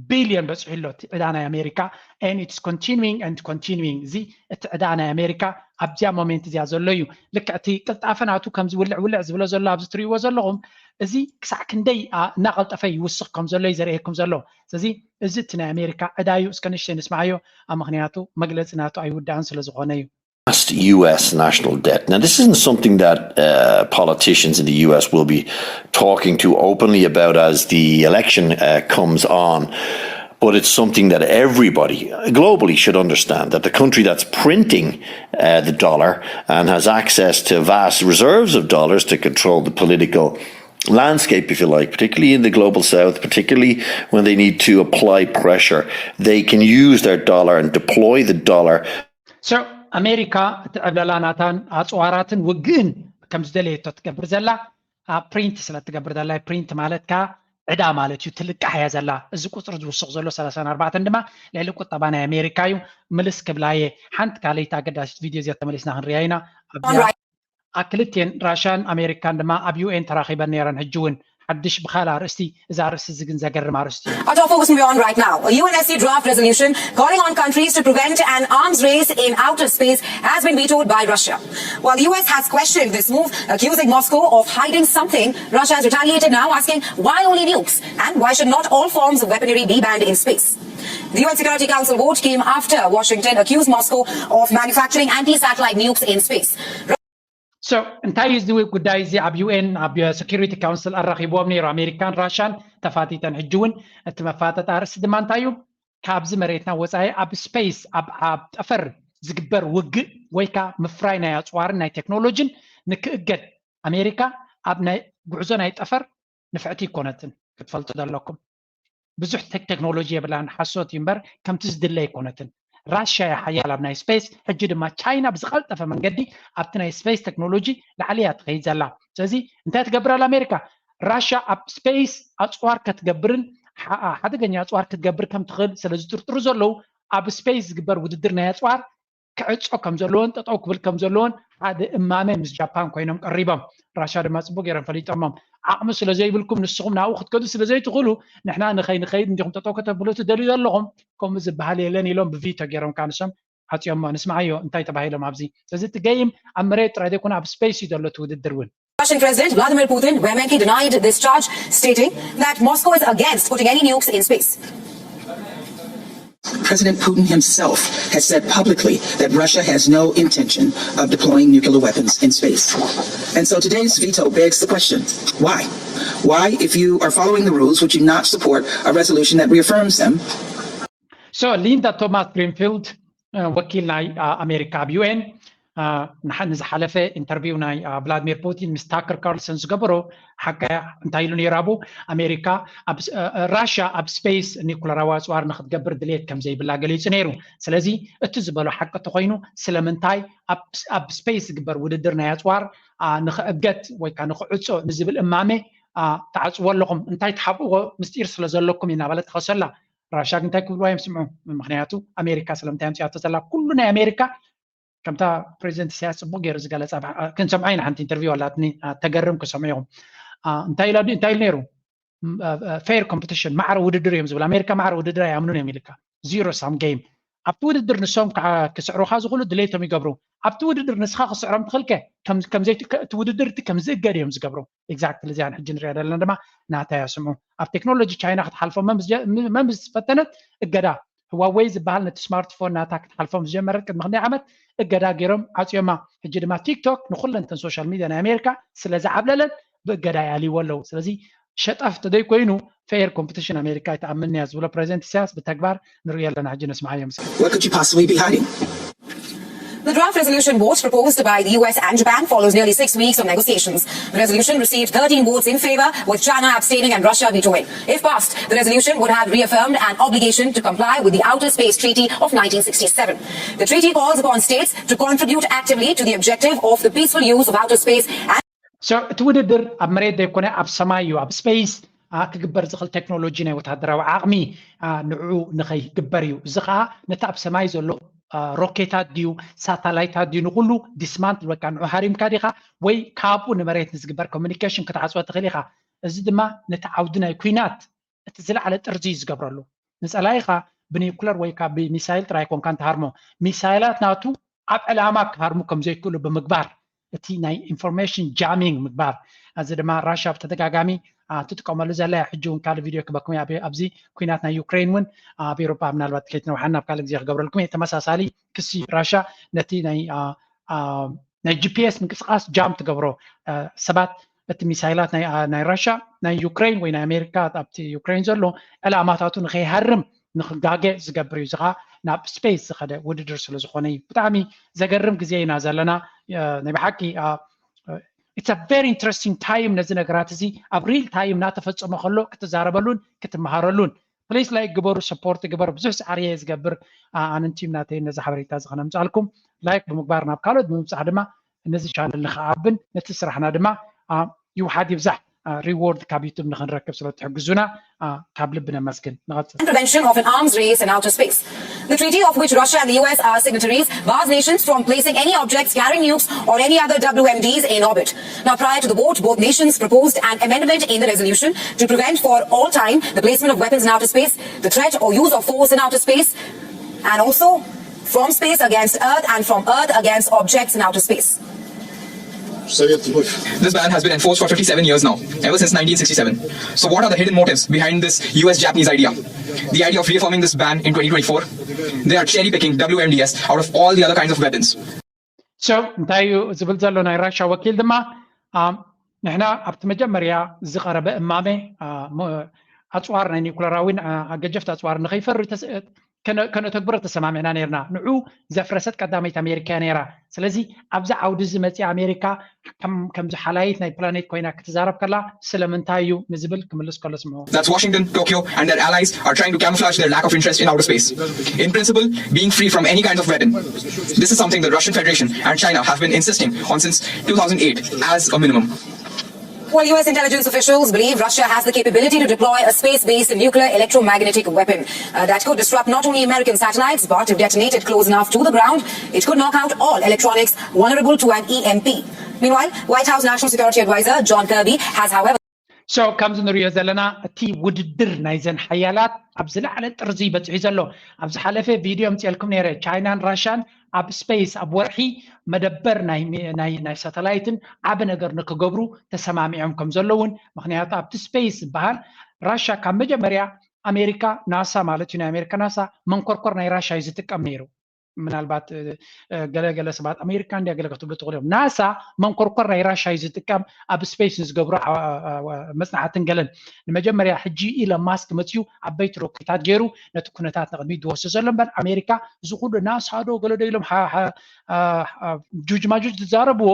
ቢልዮን በፂሑ ኣሎ እቲ ዕዳ ናይ ኣሜሪካ። And it's continuing and continuing። እዚ እቲ ዕዳ ናይ ኣሜሪካ ኣብዚኣ ሞሜንት እዚኣ ዘሎ እዩ። ልክዕ እቲ ቅልጣፈ ናቱ ከምዚ ውልዕ ውልዕ ዝብሎ ዘሎ ኣብዚ ትሪእዎ ዘለኹም እዚ ክሳዕ ክንደይ እናቐልጠፈ ይውስኽ ከም ዘሎ እዩ ዘርእየኩም ዘሎ። ስለዚ እዚ እቲ ናይ ኣሜሪካ ዕዳ እዩ። እስከ ንእሽተይ ንስማዓዮ፣ ኣብ ምክንያቱ መግለፂ ናቱ ኣይውዳእን ስለ ዝኾነ እዩ። Vast U S national debt. Now, this isn't something that uh, politicians in the U S will be talking too openly about as the election uh, comes on, but it's something that everybody globally should understand, that the country that's printing uh, the dollar and has access to vast reserves of dollars to control the political landscape, if you like, particularly in the global south, particularly when they need to apply pressure, they can use their dollar and deploy the dollar. So ኣሜሪካ እቲ ዕብለላ ናታን ኣፅዋራትን ውግእን ከም ዝደለየቶ ትገብር ዘላ ፕሪንት ስለ ትገብር ዘላ፣ ፕሪንት ማለት ከዓ ዕዳ ማለት እዩ። ትልቃሕ እያ ዘላ። እዚ ቁፅሪ ዝውስኽ ዘሎ ሰላሳን ኣርባዕተን ድማ ልዕሊ ቁጠባ ናይ ኣሜሪካ እዩ። ምልስ ክብላ እየ። ሓንቲ ካልኣይቲ ኣገዳሲት ቪድዮ እዚኣ ተመሊስና ክንሪኣ ኢና። ኣብዚኣ ክልቲኤን ራሻን ኣሜሪካን ድማ ኣብ ዩ ኤን ተራኺበን ነይረን። ሕጂ እውን ሓድሽ ብኻል ኣርእስቲ። እዚ ኣርእስቲ እዚ ግን ዘገርም ኣርእስቲ እዩ። Our top focus moving on right now. A U N S C draft resolution calling on countries to prevent an arms race in outer space has been vetoed by Russia. While the U S has questioned this move, accusing Moscow of hiding something, Russia has retaliated now, asking why only nukes and why should not all forms of weaponry be banned in space. The U N Security Council vote came after Washington accused Moscow of manufacturing anti-satellite nukes in space. So እንታይ እዩ እዚ ጉዳይ እዚ ኣብ ዩ ኤን ኣብ ሴኩሪቲ ካውንስል ኣራኺብዎም ነይሩ ኣሜሪካን ራሻን ተፋቲተን። ሕጂ እውን እቲ መፋጠጥ ኣርእስቲ ድማ እንታይ እዩ? ካብዚ መሬትና ወፃኢ ኣብ ስፔስ ኣብ ኣብ ጠፈር ዝግበር ውግእ ወይ ከዓ ምፍራይ ናይ ኣፅዋርን ናይ ቴክኖሎጂን ንክእገድ ኣሜሪካ ኣብ ናይ ጉዕዞ ናይ ጠፈር ንፍዕቲ ይኮነትን። ክትፈልጡ ዘለኩም ብዙሕ ቴክኖሎጂ የብላን። ሓሶት እዩ እምበር ከምቲ ዝድለ ኣይኮነትን። ራሽያ እያ ሓያል ኣብ ናይ ስፔስ። ሕጂ ድማ ቻይና ብዝቀልጠፈ መንገዲ ኣብቲ ናይ ስፔስ ቴክኖሎጂ ላዕሊ እያ ትኸይድ ዘላ። ስለዚ እንታይ ትገብር ኣላ ኣሜሪካ? ራሽያ ኣብ ስፔስ ኣፅዋር ከትገብርን ሓደገኛ ኣፅዋር ክትገብር ከም ትኽእል ስለ ዝጥርጥሩ ዘለዉ ኣብ ስፔስ ዝግበር ውድድር ናይ ኣፅዋር ክዕጾ ከም ዘለዎን ጠጠው ክብል ከም ዘለዎን ሓደ እማመ ምስ ጃፓን ኮይኖም ቀሪቦም። ራሻ ድማ ፅቡቅ ገይሮም ፈሊጦሞም። ዓቕሚ ስለ ዘይብልኩም ንስኹም ናብኡ ክትከዱ ስለ ዘይትኽእሉ ንሕና ንኸይንኸይድ እንዲኹም ጠጠው ከተብሉ ትደልዩ ዘለኹም። ከምኡ ዝበሃል የለን ኢሎም ብቪቶ ገይሮም ካንሶም ዓፅዮሞ። ንስማዓዮ እንታይ ተባሂሎም ኣብዚ። ስለዚ እቲ ገይም ኣብ መሬት ጥራይ ዘይኮነ ኣብ ስፔስ እዩ ዘሎ እቲ ውድድር እውን። Russian President Vladimir Putin vehemently denied this charge, stating that Moscow is against putting any nukes in space. President Putin himself has said publicly that Russia has no intention of deploying nuclear weapons in space. And so today's veto begs the question, why? Why, if you are following the rules, would you not support a resolution that reaffirms them? So Linda Thomas Greenfield ወኪል ናይ ኣሜሪካ ኣብ ዩ ኤን ንዝሓለፈ ኢንተርቪው ናይ ቭላድሚር ፑቲን ምስ ታከር ካርልሰን ዝገበሮ ሓቀያ እንታይ ኢሉ ነይሩ? ኣቡ ኣሜሪካ ራሽያ ኣብ ስፔስ ኒኩለራዊ ኣፅዋር ንክትገብር ድሌት ከም ዘይብላ ገሊፁ ነይሩ። ስለዚ እቲ ዝበሎ ሓቂ ተኮይኑ ስለምንታይ ኣብ ስፔስ ዝግበር ውድድር ናይ ኣፅዋር ንክእገት ወይ ከዓ ንክዕፆ ንዝብል እማመ ትዓፅዎ ኣለኹም? እንታይ ትሓብእዎ ምስጢር ስለ ዘለኩም እዩ እናበለት ትኸሰላ። ራሽያ ግን እንታይ ክብልዋ እዮም ስምዑ። ምክንያቱ ኣሜሪካ ስለምንታይ ኣምፅኣቶ ዘላ ኩሉ ናይ ኣሜሪካ ከምታ ፕሬዚደንት ኢሳያስ ፅቡቅ ገይሩ ዝገለፃ ክንሰምዖ ኢና። ሓንቲ ኢንተርቪው ኣላትኒ ተገርም ክሰምዑ ኢኹም። እንታይ ኢላ እንታይ ኢሉ ነይሩ? ፌር ኮምፒቲሽን ማዕረ ውድድር እዮም ዝብል። ኣሜሪካ ማዕረ ውድድር ኣይኣምኑን እዮም ኢልካ። ዚሮ ሳም ጌም ኣብቲ ውድድር ንሶም ክስዕሩካ ዝኽእሉ ድሌቶም ይገብሩ። ኣብቲ ውድድር ንስኻ ክስዕሮም ትኽእልከ እቲ ውድድር እቲ ከም ዝእገድ እዮም ዝገብሩ። ኤግዛክትሊ እዚኣን ሕጂ ንሪኣ ዘለና ድማ ናታ እያ ስምዑ። ኣብ ቴክኖሎጂ ቻይና ክትሓልፎ መምስ ፈተነት እገዳ ህዋወይ ዝበሃል ነቲ ስማርትፎን ናታ ክትሓልፎም ዝጀመረት ቅድሚ ክንደይ ዓመት እገዳ ገይሮም ዓፅዮማ። ሕጂ ድማ ቲክቶክ ንኩለንተን ሶሻል ሚድያ ናይ ኣሜሪካ ስለ ዝዓብለለን ብእገዳ ይኣልይዎ ኣለዉ። ስለዚ ሸጠፍ ተደይ ኮይኑ ፌር ኮምፒቲሽን ኣሜሪካ ኣይትኣምን እያ ዝብሎ ፕሬዚደንት ኢሳያስ ብተግባር ንሪኦ ኣለና። ሕጂ ነስምዓዮ ምስ What could you possibly be hiding? The draft resolution vote proposed by the U S and Japan follows nearly six weeks of negotiations. The resolution received thirteen votes in favor, with China abstaining and Russia vetoing. If passed, the resolution would have reaffirmed an obligation to comply with the Outer Space Treaty of nineteen sixty-seven. The treaty calls upon states to contribute actively to the objective of the peaceful use of outer space and So እቲ ውድድር ኣብ መሬት ዘይኮነ ኣብ ሰማይ እዩ። ኣብ ስፔስ ክግበር ዝኽእል ቴክኖሎጂ ናይ ወታደራዊ ዓቕሚ ንዕኡ ንኸይግበር እዩ። እዚ ከዓ ነቲ ኣብ ሰማይ ዘሎ ሮኬታት ድዩ ሳታላይታት ድዩ ንኩሉ ዲስማንትል ወይ ከዓ ንዑ ሃሪምካ ዲኻ ወይ ካብኡ ንመሬት ንዝግበር ኮሚኒኬሽን ክትዓፅወ ትኽእል ኢኻ። እዚ ድማ ነቲ ዓውዲ ናይ ኩናት እቲ ዝለዓለ ጥርዚ እዩ ዝገብረሉ። ንፀላኢኻ ብኒኩለር ወይ ከዓ ብሚሳይል ጥራይ ኮንካ ንትሃርሞ። ሚሳይላት ናቱ ኣብ ዕላማ ክሃርሙ ከም ዘይክእሉ ብምግባር እቲ ናይ ኢንፎርሜሽን ጃሚንግ ምግባር። እዚ ድማ ራሽያ ብተደጋጋሚ ትጥቀመሉ ዘላ እያ። ሕጂ እውን ካልእ ቪድዮ ክበኩም እየ። ኣብዚ ኩናት ናይ ዩክሬን እውን ኣብ ኤሮፓ ምናልባት ከይትነውሓና ኣብ ካልእ ግዜ ክገብረልኩም እየ። ተመሳሳሊ ክሲ ራሽያ ነቲ ናይ ናይ ጂ ፒ ኤስ ምንቅስቃስ ጃም ትገብሮ ሰባት እቲ ሚሳይላት ናይ ራሽያ ናይ ዩክሬን ወይ ናይ ኣሜሪካ ኣብቲ ዩክሬን ዘሎ ዕላማታቱ ንከይሃርም ንክጋገ ዝገብር እዩ። እዚ ከዓ ናብ ስፔስ ዝኸደ ውድድር ስለ ዝኾነ እዩ። ብጣዕሚ ዘገርም ግዜ ኢና ዘለና። ናይ ብሓቂ it's a very interesting time ነዚ ነገራት እዚ ኣብ ሪል ታይም እናተፈፀመ ከሎ ክትዛረበሉን ክትመሃረሉን ፕሊስ ላይክ ግበሩ፣ ሰፖርት ግበሩ። ብዙሕ ፃዕሪ እየ ዝገብር ኣነን ቲም ናተይ ነዚ ሓበሬታ እዚ ከነምፅኣልኩም። ላይክ ብምግባር ናብ ካልኦት ብምብፃሕ ድማ ነዚ ቻነል ንክዓብን ነቲ ስራሕና ድማ ይውሓድ ይብዛሕ ሪዎርድ ካብ ዩቱብ ንክንረክብ ስለ ትሕግዙና ካብ ልቢ ነመስግን። ንቐፅል። Prevention of an arms race in outer space. The treaty, of which Russia and the U S are signatories, bars nations from placing any objects carrying nukes or any other W M Ds in orbit. Now, prior to the vote, both nations proposed an amendment in the resolution to prevent for all time the placement of weapons in outer space, the threat or use of force in outer space, and also from space against Earth and from Earth against objects in outer space. This ban has been enforced for fifty-seven years now, ever since nineteen sixty-seven. So, what are the hidden motives behind this U S Japanese idea? The idea of reaffirming this ban in twenty twenty-four, they are cherry picking W M Ds out of all the other kinds of weapons. So እንታይ እዩ ዝብል ዘሎ ናይ ራሻ ወኪል ድማ ንሕና ኣብቲ መጀመርያ ዝቐረበ እማመ ኣፅዋር ናይ ኒኩለራዊን ገጀፍቲ ኣፅዋር ንኸይፈሪ ከነተግብሮ ተሰማሚዕና ነርና። ንዑ ዘፍረሰት ቀዳመይቲ ኣሜሪካ ነራ። ስለዚ ኣብዚ ዓውዲ እዚ መፅኣ ኣሜሪካ ከምዚ ሓላይት ናይ ፕላኔት ኮይና ክትዛረብ ከላ ስለምንታይ እዩ ንዝብል ክምልስ ከሎ ስምዑ። That's Washington, Tokyo, and their allies are trying to camouflage their lack of interest in outer space. In principle, being free from any kind of weapon. This is something the Russian Federation and China have been insisting on since two thousand eight as a minimum. Well, U S intelligence officials believe Russia has the capability to deploy a space-based nuclear electromagnetic weapon uh, that could disrupt not only American satellites, but if detonated close enough to the ground, it could knock out all electronics vulnerable to an E M P. Meanwhile, White House National Security Advisor John Kirby has, however, So ከምዚ ንሪኦ ዘለና እቲ ውድድር ናይዘን ሓያላት ኣብ ዝለዓለ ጥርዚ በፂሑ ዘሎ። ኣብ ዝሓለፈ ቪድዮ ምፅኤልኩም ነይረ። ቻይናን ራሻን ኣብ ስፔስ ኣብ ወርሒ መደበር ናይ ሳተላይትን ዓቢ ነገር ንክገብሩ ተሰማሚዖም ከም ዘለውን። ምክንያቱ ኣብቲ ስፔስ ዝበሃል ራሻ ካብ መጀመርያ ኣሜሪካ ናሳ ማለት እዩ፣ ናይ ኣሜሪካ ናሳ መንኮርኮር ናይ ራሻ እዩ ዝጥቀም ነይሩ። ምናልባት ገለገለ ሰባት ኣሜሪካ እንዲያ ገለ ክትብሉ ትኽእሉ እዮም። ናሳ መንኮርኮር ናይ ራሻ እዩ ዝጥቀም ኣብ ስፔስ ንዝገብሮ መፅናዕትን ገለን። ንመጀመርያ ሕጂ ኢለን ማስክ መፅዩ ዓበይቲ ሮኬታት ገይሩ ነቲ ኩነታት ንቅድሚት ዝወስድ ዘሎ እምበር ኣሜሪካ እዚ ኩሉ ናሳ ዶ ገለ ዶ ኢሎም ጁጅማጁጅ ዝዛረብዎ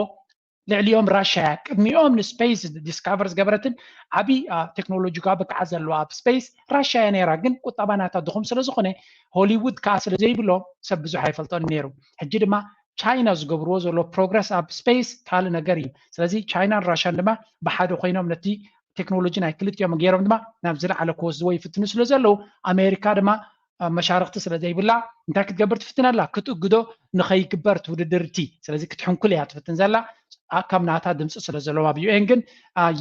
ልዕሊኦም ራሻ እያ። ቅድሚኦም ንስፔስ ዲስካቨር ዝገበረትን ዓብዪ ቴክኖሎጂካዊ ብቅዓት ዘለዋ ኣብ ስፔስ ራሻ እያ ነይራ። ግን ቁጠባ ናታ ድኹም ስለ ዝኾነ ሆሊውድ ከዓ ስለ ዘይብሎም ሰብ ብዙሕ ኣይፈልጦን ነይሩ። ሕጂ ድማ ቻይና ዝገብርዎ ዘሎ ፕሮግረስ ኣብ ስፔስ ካልእ ነገር እዩ። ስለዚ ቻይናን ራሻን ድማ ብሓደ ኮይኖም ነቲ ቴክኖሎጂ ናይ ክልቲኦም ገይሮም ድማ ናብ ዝለዓለ ክወስድዎ ይፍትኑ ስለ ዘለዉ ኣሜሪካ ድማ መሻርክቲ ስለ ዘይብላ እንታይ ክትገብር ትፍትን ኣላ? ክትእግዶ ንኸይግበር እቲ ውድድር እቲ። ስለዚ ክትሕንኩል እያ ትፍትን ዘላ ካብ ናታ ድምፂ ስለ ዘለዋ ኣብ ዩ ኤን ግን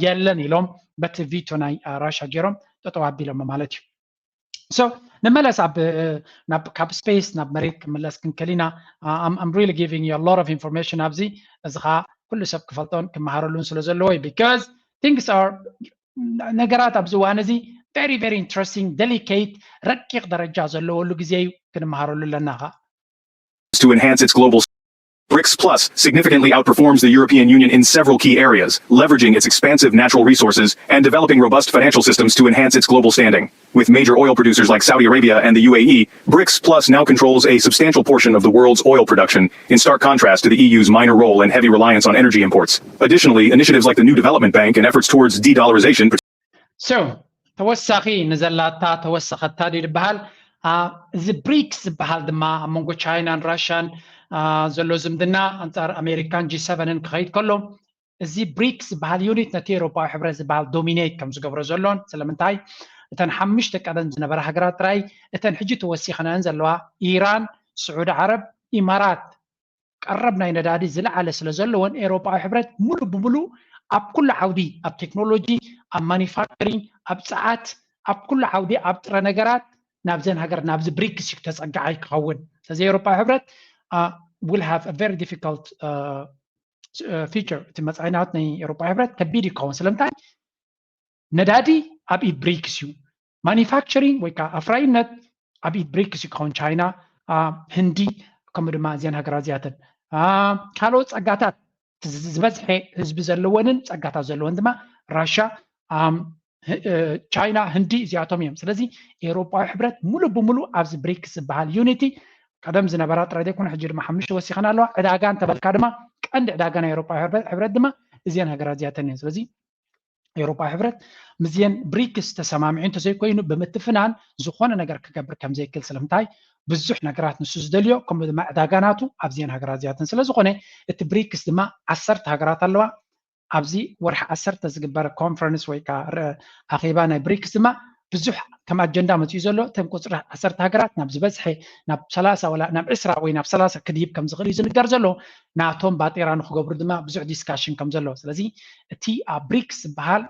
የለን ኢሎም በቲ ቪቶ ናይ ራሻ ገይሮም ጠጠው ኣቢሎሞ ማለት እዩ። So ንመለስ ኣብ ናብ ካብ ስፔስ ናብ መሬት ክምለስ ክንከል ኢና። I'm really giving you a lot of information ኣብዚ እዚ ከዓ ኩሉ ሰብ ክፈልጦን ክመሃረሉን ስለ ዘለዎ እዩ። Because things are ነገራት ኣብዚ እዋን እዚ very very interesting delicate ረቂቕ ደረጃ ዘለወሉ ግዜ እዩ ክንመሃረሉ ኣለና ከዓ። to enhance its global BRICS Plus significantly outperforms the European Union in several key areas, leveraging its expansive natural resources and developing robust financial systems to enhance its global standing. With major oil producers like Saudi Arabia and the U A E, BRICS Plus now controls a substantial portion of the world's oil production, in stark contrast to the E U's minor role and heavy reliance on energy imports. Additionally, initiatives like the New Development Bank and efforts towards de-dollarization So ተወሳኺ ንዘላታ ተወሰኸታ ድዩ ዝበሃል? እዚ ብሪክስ ዝበሃል ድማ ኣብ መንጎ ቻይናን ራሽያን ዘሎ ዝምድና ኣንፃር ኣሜሪካን ጂ ሰቨንን ክኸይድ ከሎ እዚ ብሪክስ ዝበሃል ዩኒት ነቲ ኤውሮፓዊ ሕብረት ዝበሃል ዶሚኔት ከም ዝገብሮ ዘሎን ስለምንታይ እተን ሓሙሽተ ቀደም ዝነበራ ሃገራት ጥራይ እተን ሕጂ ተወሲኸነን ዘለዋ ኢራን፣ ስዑዲ ዓረብ፣ ኢማራት ቀረብ ናይ ነዳዲ ዝለዓለ ስለ ዘለወን ኤውሮፓዊ ሕብረት ሙሉእ ብሙሉእ ኣብ ኩሉ ዓውዲ ኣብ ቴክኖሎጂ፣ ኣብ ማኒፋክቸሪንግ፣ ኣብ ፀዓት፣ ኣብ ኩሉ ዓውዲ ኣብ ጥረ ነገራት ናብዘን ሃገር ናብዚ ብሪክስ እዩ ተፀጋዓይ ክኸውን። ስለዚ ኤውሮፓዊ ሕብረት will have a very difficult future። እቲ መፃኢናት ናይ ኤውሮፓዊ ሕብረት ከቢድ እዩ ክኸውን። ስለምንታይ ነዳዲ ኣብ ኢድ ብሪክስ እዩ። ማኒፋክቸሪንግ ወይ ከዓ ኣፍራይነት ኣብ ኢድ ብሪክስ እዩ ክኸውን። ቻይና፣ ህንዲ ከምኡ ድማ እዚአን ሃገራት እዚኣተን ካልኦት ፀጋታት ዝበዝሐ ህዝቢ ዘለወንን ፀጋታት ዘለወን ድማ ራሻ፣ ቻይና፣ ህንዲ እዚኣቶም እዮም። ስለዚ ኤውሮፓዊ ሕብረት ሙሉእ ብሙሉእ ኣብዚ ብሪክስ ዝበሃል ዩኒቲ ቀደም ዝነበራ ጥራይ ዘይኮነ ሕጂ ድማ ሓሙሽተ ወሲኸን ኣለዋ። ዕዳጋ እንተበልካ ድማ ቀንዲ ዕዳጋ ናይ ኤውሮፓዊ ሕብረት ድማ እዚአን ሃገራት እዚኣተን እየን። ስለዚ ኤውሮፓዊ ሕብረት ምስዚአን ብሪክስ ተሰማሚዑ እንተዘይኮይኑ ብምትፍናን ዝኾነ ነገር ክገብር ከምዘይክእል ስለምንታይ ብዙሕ ነገራት ንሱ ዝደልዮ ከምኡ ድማ ዕዳጋ ናቱ ኣብዚአን ሃገራት እዚኣተን ስለዝኾነ እቲ ብሪክስ ድማ ዓሰርተ ሃገራት ኣለዋ። ኣብዚ ወርሒ ዓሰርተ ዝግበር ኮንፈረንስ ወይ ከዓ ኣኼባ ናይ ብሪክስ ድማ ብዙሕ ከም ኣጀንዳ መፅኡ ዘሎ እተን ቁፅሪ ዓሰርተ ሃገራት ናብ ዝበዝሐ ናብ ሰላሳ ወላ ናብ ዕስራ ወይ ናብ ሰላሳ ክድይብ ከም ዝኽእል እዩ ዝንገር ዘሎ። ናቶም ባጤራ ንክገብሩ ድማ ብዙሕ ዲስካሽን ከም ዘሎ። ስለዚ እቲ ኣብ ብሪክስ ዝበሃል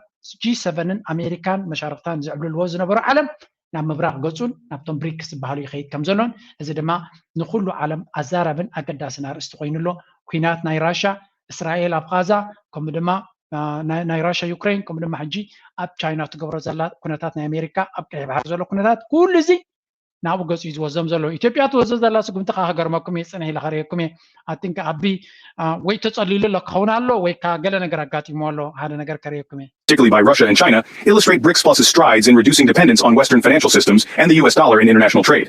ጂ ሰቨንን ኣሜሪካን መሻርክታን ዝዕብልልዎ ዝነበሩ ዓለም ናብ ምብራቕ ገፁን ናብቶም ብሪክስ ዝበሃሉ ይኸይድ ከም ዘሎን፣ እዚ ድማ ንኩሉ ዓለም ኣዛራብን ኣገዳስን ኣርእስቲ ኮይኑ ኣሎ። ኩናት ናይ ራሻ፣ እስራኤል ኣብ ቃዛ፣ ከምኡ ድማ ናይ ራሻ ዩክሬን፣ ከምኡ ድማ ሕጂ ኣብ ቻይና ትገብሮ ዘላ ኩነታት፣ ናይ ኣሜሪካ ኣብ ቀይሕ ባሕሪ ዘሎ ኩነታት፣ ኩሉ እዚ ናብኡ ገፁ እዩ ዝወዘም ዘሎ። ኢትዮጵያ ትወዘ ዘላ ስጉምቲ ከዓ ክገርመኩም እየ፣ ፅንሕ ኢለ ከርእየኩም እየ። ኣቲንክ ኣቢ ወይ ተፀሊሉ ኣሎ ክኸውን ኣሎ ወይ ከዓ ገለ ነገር ኣጋጢሞ ኣሎ። ሓደ ነገር ከርእየኩም እየ። particularly by Russia and China, illustrate BRICS Plus's strides in reducing dependence on Western financial systems and the U S dollar in international trade.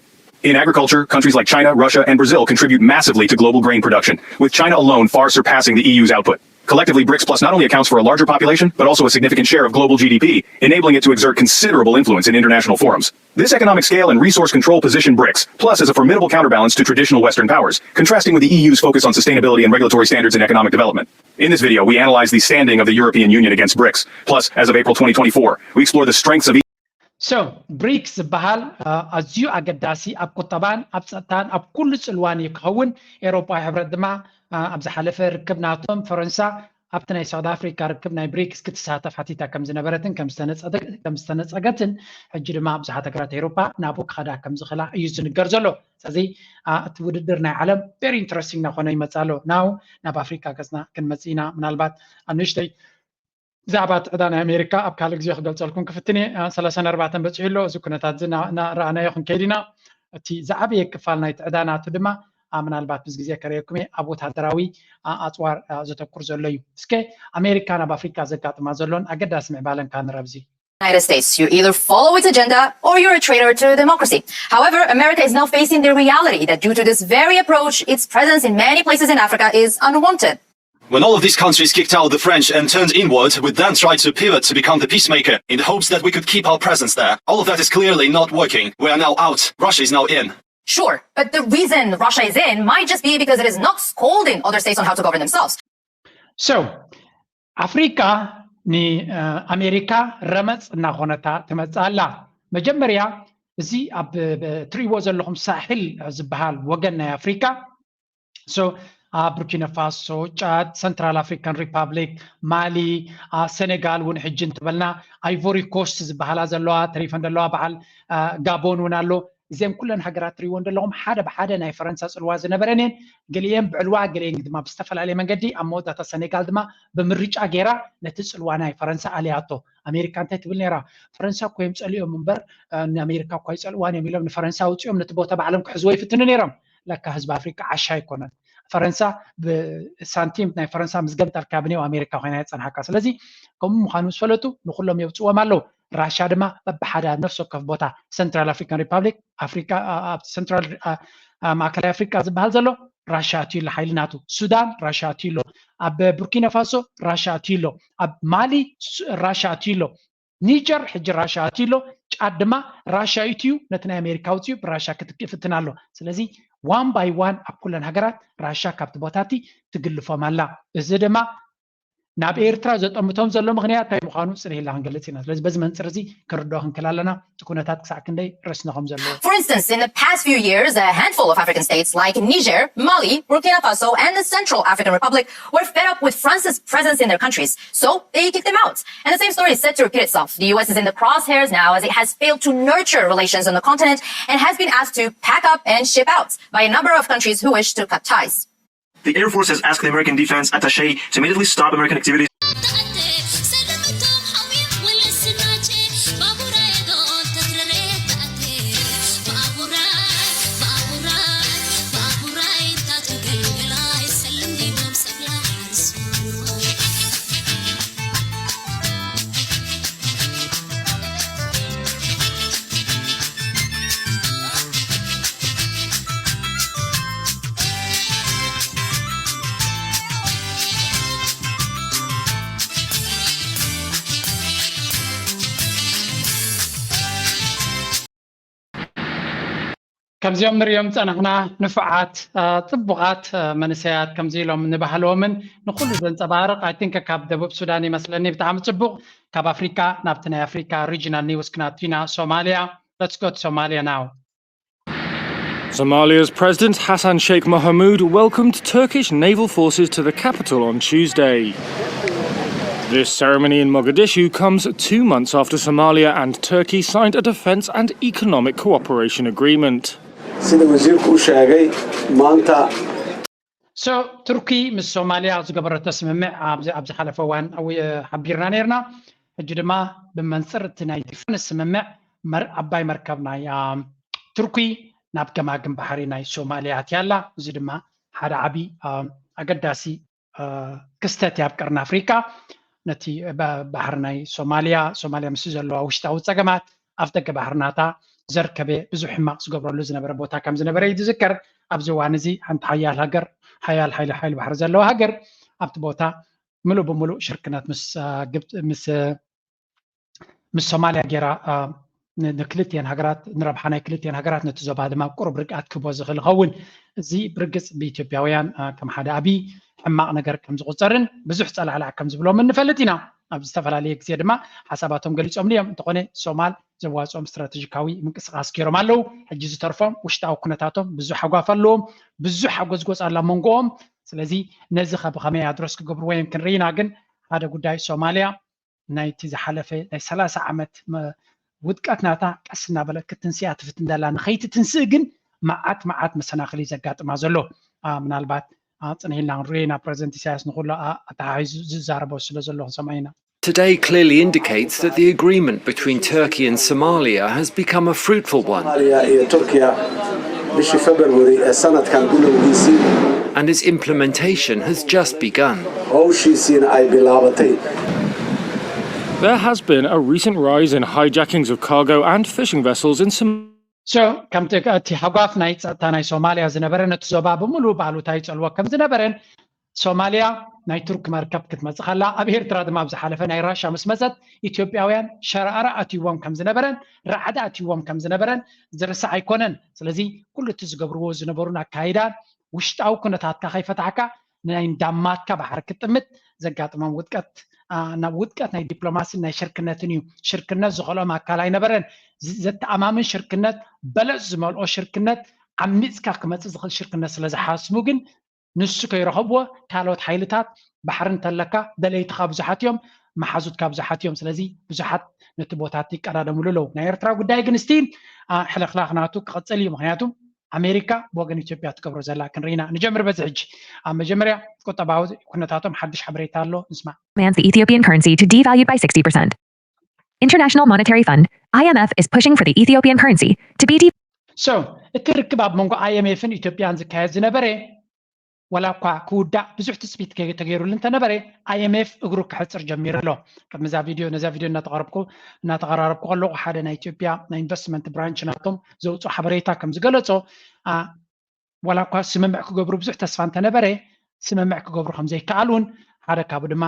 In agriculture, countries like China, Russia, and Brazil contribute massively to global grain production, with China alone far surpassing the E U's output. Collectively, BRICS Plus not only accounts for a larger population, but also a significant share of global G D P, enabling it to exert considerable influence in international forums. This economic scale and resource control position BRICS Plus as a formidable counterbalance to traditional Western powers, contrasting with the E U's focus on sustainability and regulatory standards in economic development. In this video, we analyze the standing of the European Union against BRICS Plus as of April twenty twenty-four. We explore the strengths of each. So ብሪክስ ዝበሃል ኣዝዩ ኣገዳሲ ኣብ ቁጠባን ኣብ ጸጥታን ኣብ ኩሉ ጽልዋን እዩ ክኸውን። ኤውሮጳዊ ሕብረት ድማ ኣብ ዝሓለፈ ርክብ ናቶም ፈረንሳ ኣብቲ ናይ ሳውት ኣፍሪካ ርክብ ናይ ብሪክስ ክትሳተፍ ሓቲታ ከም ዝነበረትን ከም ዝተነጸገትን ሕጂ ድማ ብዙሓት ሃገራት ኤውሮጳ ናብኡ ክኸዳ ከም ዝኽእላ እዩ ዝንገር ዘሎ። ስለዚ እቲ ውድድር ናይ ዓለም very interesting እናኾነ ይመጽእ ኣሎ። ናው ናብ ኣፍሪካ ገጽና ክንመጽእ ኢና። ምናልባት ኣብ ንእሽተይ ብዛዕባ እቲ ዕዳ ናይ ኣሜሪካ ኣብ ካልእ ግዜ ክገልጸልኩም ክፍትን እየ። ሰላሳን ኣርባዕተን በጺሑ ኣሎ። እዚ ኩነታት እዚ እናረኣናዮ ክንከይድ ኢና። እቲ ዝዓበየ ክፋል ናይቲ ዕዳ ናቱ ድማ ምናልባት ምስ ግዜ ከርእየኩም እየ ኣብ ወታደራዊ ኣፅዋር ዘተኩር ዘሎ እዩ። እስከ ኣሜሪካ ናብ ኣፍሪካ ዘጋጥማ ዘሎን ኣገዳሲ ምዕባለን ከዓ ንረብ እዚ። United States. You either follow its agenda or you're a traitor to democracy. However, America is now facing the reality that due to this very approach, its presence in many places in Africa is unwanted. When all of these countries kicked out the French and turned inward, we then tried to pivot to become the peacemaker in the hopes that we could keep our presence there. All of that is clearly not working. We are now out. Russia is now in. Sure, but the reason Russia is in might just be because it is not scolding other states on how to govern themselves. So ኣፍሪካ ንኣሜሪካ ረመፅ እናኾነታ ትመፅእ ኣላ። መጀመርያ እዚ ኣብ ትርእይዎ ዘለኹም ሳሕል ዝበሃል ወገን ናይ ኣፍሪካ so ቡርኪና ፋሶ፣ ጫድ፣ ሰንትራል ኣፍሪካን ሪፓብሊክ፣ ማሊ፣ ሰኔጋል እውን ሕጂ እንትበልና ኣይቮሪ ኮስት ዝበሃላ ዘለዋ ተሪፈን ዘለዋ በዓል ጋቦን እውን ኣሎ። እዚም ኩለን ሃገራት ትሪእዎ እንደለኹም ሓደ ብሓደ ናይ ፈረንሳ ፅልዋ ዝነበረን እየን። ገሊኤን ብዕልዋ ገሊኤን ድማ ብዝተፈላለየ መንገዲ ኣብ መወዳእታ ሰኔጋል ድማ ብምርጫ ገይራ ነቲ ፅልዋ ናይ ፈረንሳ ኣልያቶ። ኣሜሪካ እንታይ ትብል ነይራ? ፈረንሳ እኮ እዮም ፀሊኦም እምበር ንኣሜሪካ እኳ ይፀልዋን እዮም ኢሎም ንፈረንሳ ኣውፂኦም ነቲ ቦታ ባዕሎም ክሕዝዎ ይፍትኑ ነይሮም። ለካ ህዝቢ ኣፍሪካ ዓሻ ኣይኮነን። ፈረንሳ ብሳንቲም ናይ ፈረንሳ ምስ ገምጠልካ ብኔው ኣሜሪካ ኮይና የፀንሓካ። ስለዚ ከምኡ ምዃኑ ምስ ፈለጡ ንኩሎም የውፅዎም ኣለዉ። ራሻ ድማ በብሓደ ኣብ ነፍሲ ወከፍ ቦታ ሰንትራል ኣፍሪካን ሪፓብሊክ ኣፍሪካ ኣብ ሰንትራል ማእከላይ ኣፍሪካ ዝበሃል ዘሎ ራሻ ኣትዩ ኣሎ ሓይሊ ናቱ። ሱዳን ራሻ ኣትዩ ኣሎ። ኣብ ቡርኪና ፋሶ ራሻ ኣትዩ ኣሎ። ኣብ ማሊ ራሻ ኣትዩ ኣሎ። ኒጀር ሕጂ ራሻ ኣትዩ ኣሎ። ጫድ ድማ ራሻ ኢትዩ ነቲ ናይ ኣሜሪካ ውፅኡ ብራሻ ክትክእ ፍትን ኣሎ። ስለዚ ዋን ባይ ዋን ኣብ ኩለን ሃገራት ራሻ ካብቲ ቦታቲ ትግልፎም ኣላ። እዚ ድማ ናብ ኤርትራ ዘጠምቶም ዘሎ ምኽንያት እንታይ ምዃኑ ፅንሕ ኢልና ክንገልፅ ኢና። ስለዚ በዚ መንፅር እዚ ክንርድኦ ክንክእል ኣለና እቲ ኩነታት ክሳዕ ክንደይ ረስኒ ከም ዘለዎ። For instance, in the past few years, a handful of African states like Niger, Mali, Burkina Faso, and the Central African Republic were fed up with France's presence in their countries, so they kicked him out. And the same story is set to repeat itself. The U S is in the crosshairs now as it has failed to nurture relations on the continent and has been asked to pack up and ship out by a number of countries who wish to cut ties. The Air Force has asked the American defense attaché to immediately stop American activities. ከምዚኦም ንሪኦም ጸናሕና ንፉዓት ጽቡቓት መንእሰያት ከምዚ ኢሎም ንባህልዎምን ንኩሉ ዘንጸባርቕ። I think ካብ ደቡብ ሱዳን ይመስለኒ። ብጣዕሚ ጽቡቕ። ካብ ኣፍሪካ ናብቲ ናይ ኣፍሪካ regional news ክናቱ ኢና። ሶማልያ። Let's go to Somalia now. Somalia's President Hassan Sheikh Mohamud welcomed Turkish naval forces to the capital on Tuesday. This ceremony in Mogadishu comes two months after Somalia and Turkey signed a defense and economic cooperation agreement. Sida wasiirku u sheegay maanta So ቱርኪ ምስ ሶማልያ ዝገበረቶ ስምምዕ ኣብ ዝሓለፈ እዋን ሓቢርና ነርና። ሕጂ ድማ ብመንፅር እቲ ናይ ዲፈንስ ስምምዕ ዓባይ መርከብ ናይ ቱርኪ ናብ ገማግም ባሕሪ ናይ ሶማልያ ኣትያ ኣላ። እዚ ድማ ሓደ ዓብዪ ኣገዳሲ ክስተት ኣብ ቀርኒ ኣፍሪካ። ነቲ ባሕሪ ናይ ሶማልያ ሶማልያ ምስ ዘለዋ ውሽጣዊ ፀገማት ኣፍ ደገ ባሕሪ ናታ ዘርከበ ብዙሕ ሕማቕ ዝገብረሉ ዝነበረ ቦታ ከም ዝነበረ እዩ ዝዝከር። ኣብዚ እዋን እዚ ሓንቲ ሓያል ሃገር ሓያል ሓይሊ ሓይሊ ባሕሪ ዘለዋ ሃገር ኣብቲ ቦታ ምሉእ ብምሉእ ሽርክነት ምስ ግብፂ ምስ ምስ ሶማልያ ገይራ ንክልቲኤን ሃገራት ንረብሓ ናይ ክልቲኤን ሃገራት ነቲ ዞባ ድማ ቁሩብ ርግኣት ክህቦ ዝኽእል ይኸውን። እዚ ብርግፅ ብኢትዮጵያውያን ከም ሓደ ዓብዪ ሕማቕ ነገር ከም ዝቑፀርን ብዙሕ ፀላዕላዕ ከም ዝብሎምን ንፈልጥ ኢና። ኣብ ዝተፈላለየ ግዜ ድማ ሓሳባቶም ገሊፆምሉ እዮም። እንተኾነ ሶማል ዘዋፅኦም ስትራተጂካዊ ምንቅስቃስ ገይሮም ኣለዉ። ሕጂ ዝተርፎም ውሽጣዊ ኩነታቶም ብዙሕ ሃጓፍ ኣለዎም። ብዙሕ ሓጎዝጎፅ ኣላ መንጎኦም። ስለዚ ነዚ ከ ብኸመይ ኣድረስ ክገብርዎ እዮም ክንርኢ ኢና። ግን ሓደ ጉዳይ ሶማልያ ናይቲ ዝሓለፈ ናይ ሰላሳ ዓመት ውድቀት ናታ ቀስ እናበለት ክትንስእ እያ ትፍትን ዘላ። ንኸይትትንስእ ግን መዓት መዓት መሰናኽል እዩ ዘጋጥማ ዘሎ። ምናልባት ፅንሂልና ክንሪኦ ኢና ፕረዚደንት ኢሳያስ ንኹሉ ኣተሓሒዙ ዝዛረቦ ስለ ዘሎ ክንሰምዖ ኢና። Today clearly indicates that the agreement between Turkey and Somalia has become a fruitful one Somalia iyo Turkiya bishii February ee sanadkan bilowgiisii and its implementation has just begun. Howshiisiina ay bilaabatay. There has been a recent rise in hijackings of cargo and fishing vessels in Somalia. So ከምቲ እቲ ሃጓፍ ናይ ጸጥታ ናይ ሶማልያ ዝነበረ ነቲ ዞባ ብምሉእ ብኣሉታ ይጸልዎ ከም ዝነበረን ሶማልያ ናይ ቱርክ መርከብ ክትመጽእ ከላ ኣብ ኤርትራ ድማ ኣብ ዝሓለፈ ናይ ራሻ ምስ መጸት ኢትዮጵያውያን ሸራራ ኣትይዎም ከም ዝነበረን ራዕዲ ኣትይዎም ከም ዝነበረን ዝርሳዕ ኣይኮነን። ስለዚ ኩሉ እቲ ዝገብርዎ ዝነበሩን ኣካይዳን ውሽጣዊ ኩነታትካ ከይፈታሕካ ናይ እንዳማትካ ባሕሪ ክትጥምት ዘጋጥሞም ውድቀት ናብ ውድቀት ናይ ዲፕሎማሲን ናይ ሽርክነትን እዩ። ሽርክነት ዝኸልኦም ኣካል ኣይነበረን። ዘተኣማምን ሽርክነት በለጽ ዝመልኦ ሽርክነት ዓሚጽካ ክመጽእ ዝኽእል ሽርክነት ስለ ዝሓስቡ ግን ንሱ ከይረኸብዎ ካልኦት ሓይልታት ባሕሪ እንተለካ ደለይትኻ ብዙሓት እዮም፣ መሓዙትካ ብዙሓት እዮም። ስለዚ ብዙሓት ነቲ ቦታ እቲ ይቀዳደምሉ ኣለዉ። ናይ ኤርትራ ጉዳይ ግን ስቲል ሕልኽላኽ ናቱ ክቕጽል እዩ። ምክንያቱ ኣሜሪካ ብወገን ኢትዮጵያ ትገብሮ ዘላ ክንርኢና ንጀምር። በዚ ሕጂ ኣብ መጀመርያ ቁጠባዊ ኩነታቶም ሓድሽ ሓበሬታ ኣሎ ንስማዕ። Demands the Ethiopian currency to devalue by sixty percent. International Monetary Fund, I M F, is pushing for the Ethiopian currency to be de- So እቲ ርክብ ኣብ መንጎ I M F ን ኢትዮጵያን ዝካየድ ዝነበረ ዋላ እኳ ክውዳእ ብዙሕ ትፅቢት ተገይሩሉ እንተነበረ I M F እግሩ ክሕፅር ጀሚሩ ኣሎ። ቅድሚ እዛ ቪድዮ ነዛ ቪድዮ እናተቐረብኩ እናተቐራረብኩ ከለኹ ሓደ ናይ ኢትዮጵያ ናይ ኢንቨስትመንት ብራንች ናቶም ዘውፅኦ ሓበሬታ ከም ዝገለፆ ዋላ እኳ ስምምዕ ክገብሩ ብዙሕ ተስፋ እንተነበረ ስምምዕ ክገብሩ ከም ዘይከኣሉን ሓደ ካብኡ ድማ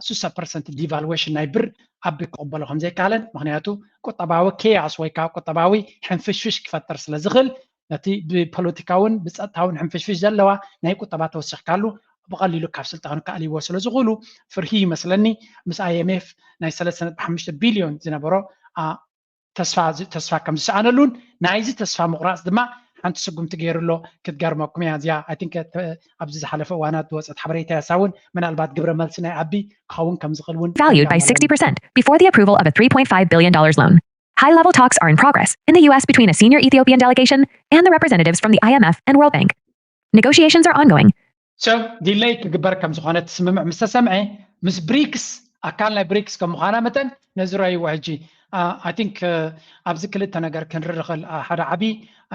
ስሳ ፐርሰንት ዲቫልዌሽን ናይ ብር ኣቢ ክቕበሎ ከም ዘይከኣለን ምክንያቱ ቁጠባዊ ኬያስ ወይ ከዓ ቁጠባዊ ሕንፍሽፍሽ ክፈጥር ስለ ዝኽእል ነቲ ብፖለቲካውን ብፀጥታውን ሕንፍሽፍሽ ዘለዋ ናይ ቁጠባ ተወሲኽካሉ ብቐሊሉ ካብ ስልጣኑ ክኣልይዎ ስለ ዝኽእሉ ፍርሂ ይመስለኒ ምስ I M F ናይ ሰለስተ ነጥቢ ሓሙሽተ ቢልዮን ዝነበሮ ተስፋ ተስፋ ከም ዝሰኣነሉን ናይዚ ተስፋ ምቑራፅ ድማ ሓንቲ ስጉምቲ ገይሩ ኣሎ። ክትገርመኩም እያ እዚኣ I think ኣብዚ ዝሓለፈ እዋናት ዝወፀት ሓበሬታ እያ። እሳ እውን ምናልባት ግብረ መልሲ ናይ ኣቢ ክኸውን ከም ዝኽእል እውን valued by sixty percent before the approval of a three point five billion dollars loan. High level talks are in progress in the U S between a senior Ethiopian delegation and the representatives from the I M F and World Bank. Negotiations are ongoing. So delay ክግበር ከም ዝኾነ እቲ ስምምዕ ምስ ተሰምዐ ምስ ብሪክስ ኣካል ናይ ብሪክስ ከም ምዃና መጠን ነዚ ረእይዎ ሕጂ I think ኣብዚ ክልተ ነገር ክንርኢ ንኽእል። ሓደ ዓቢ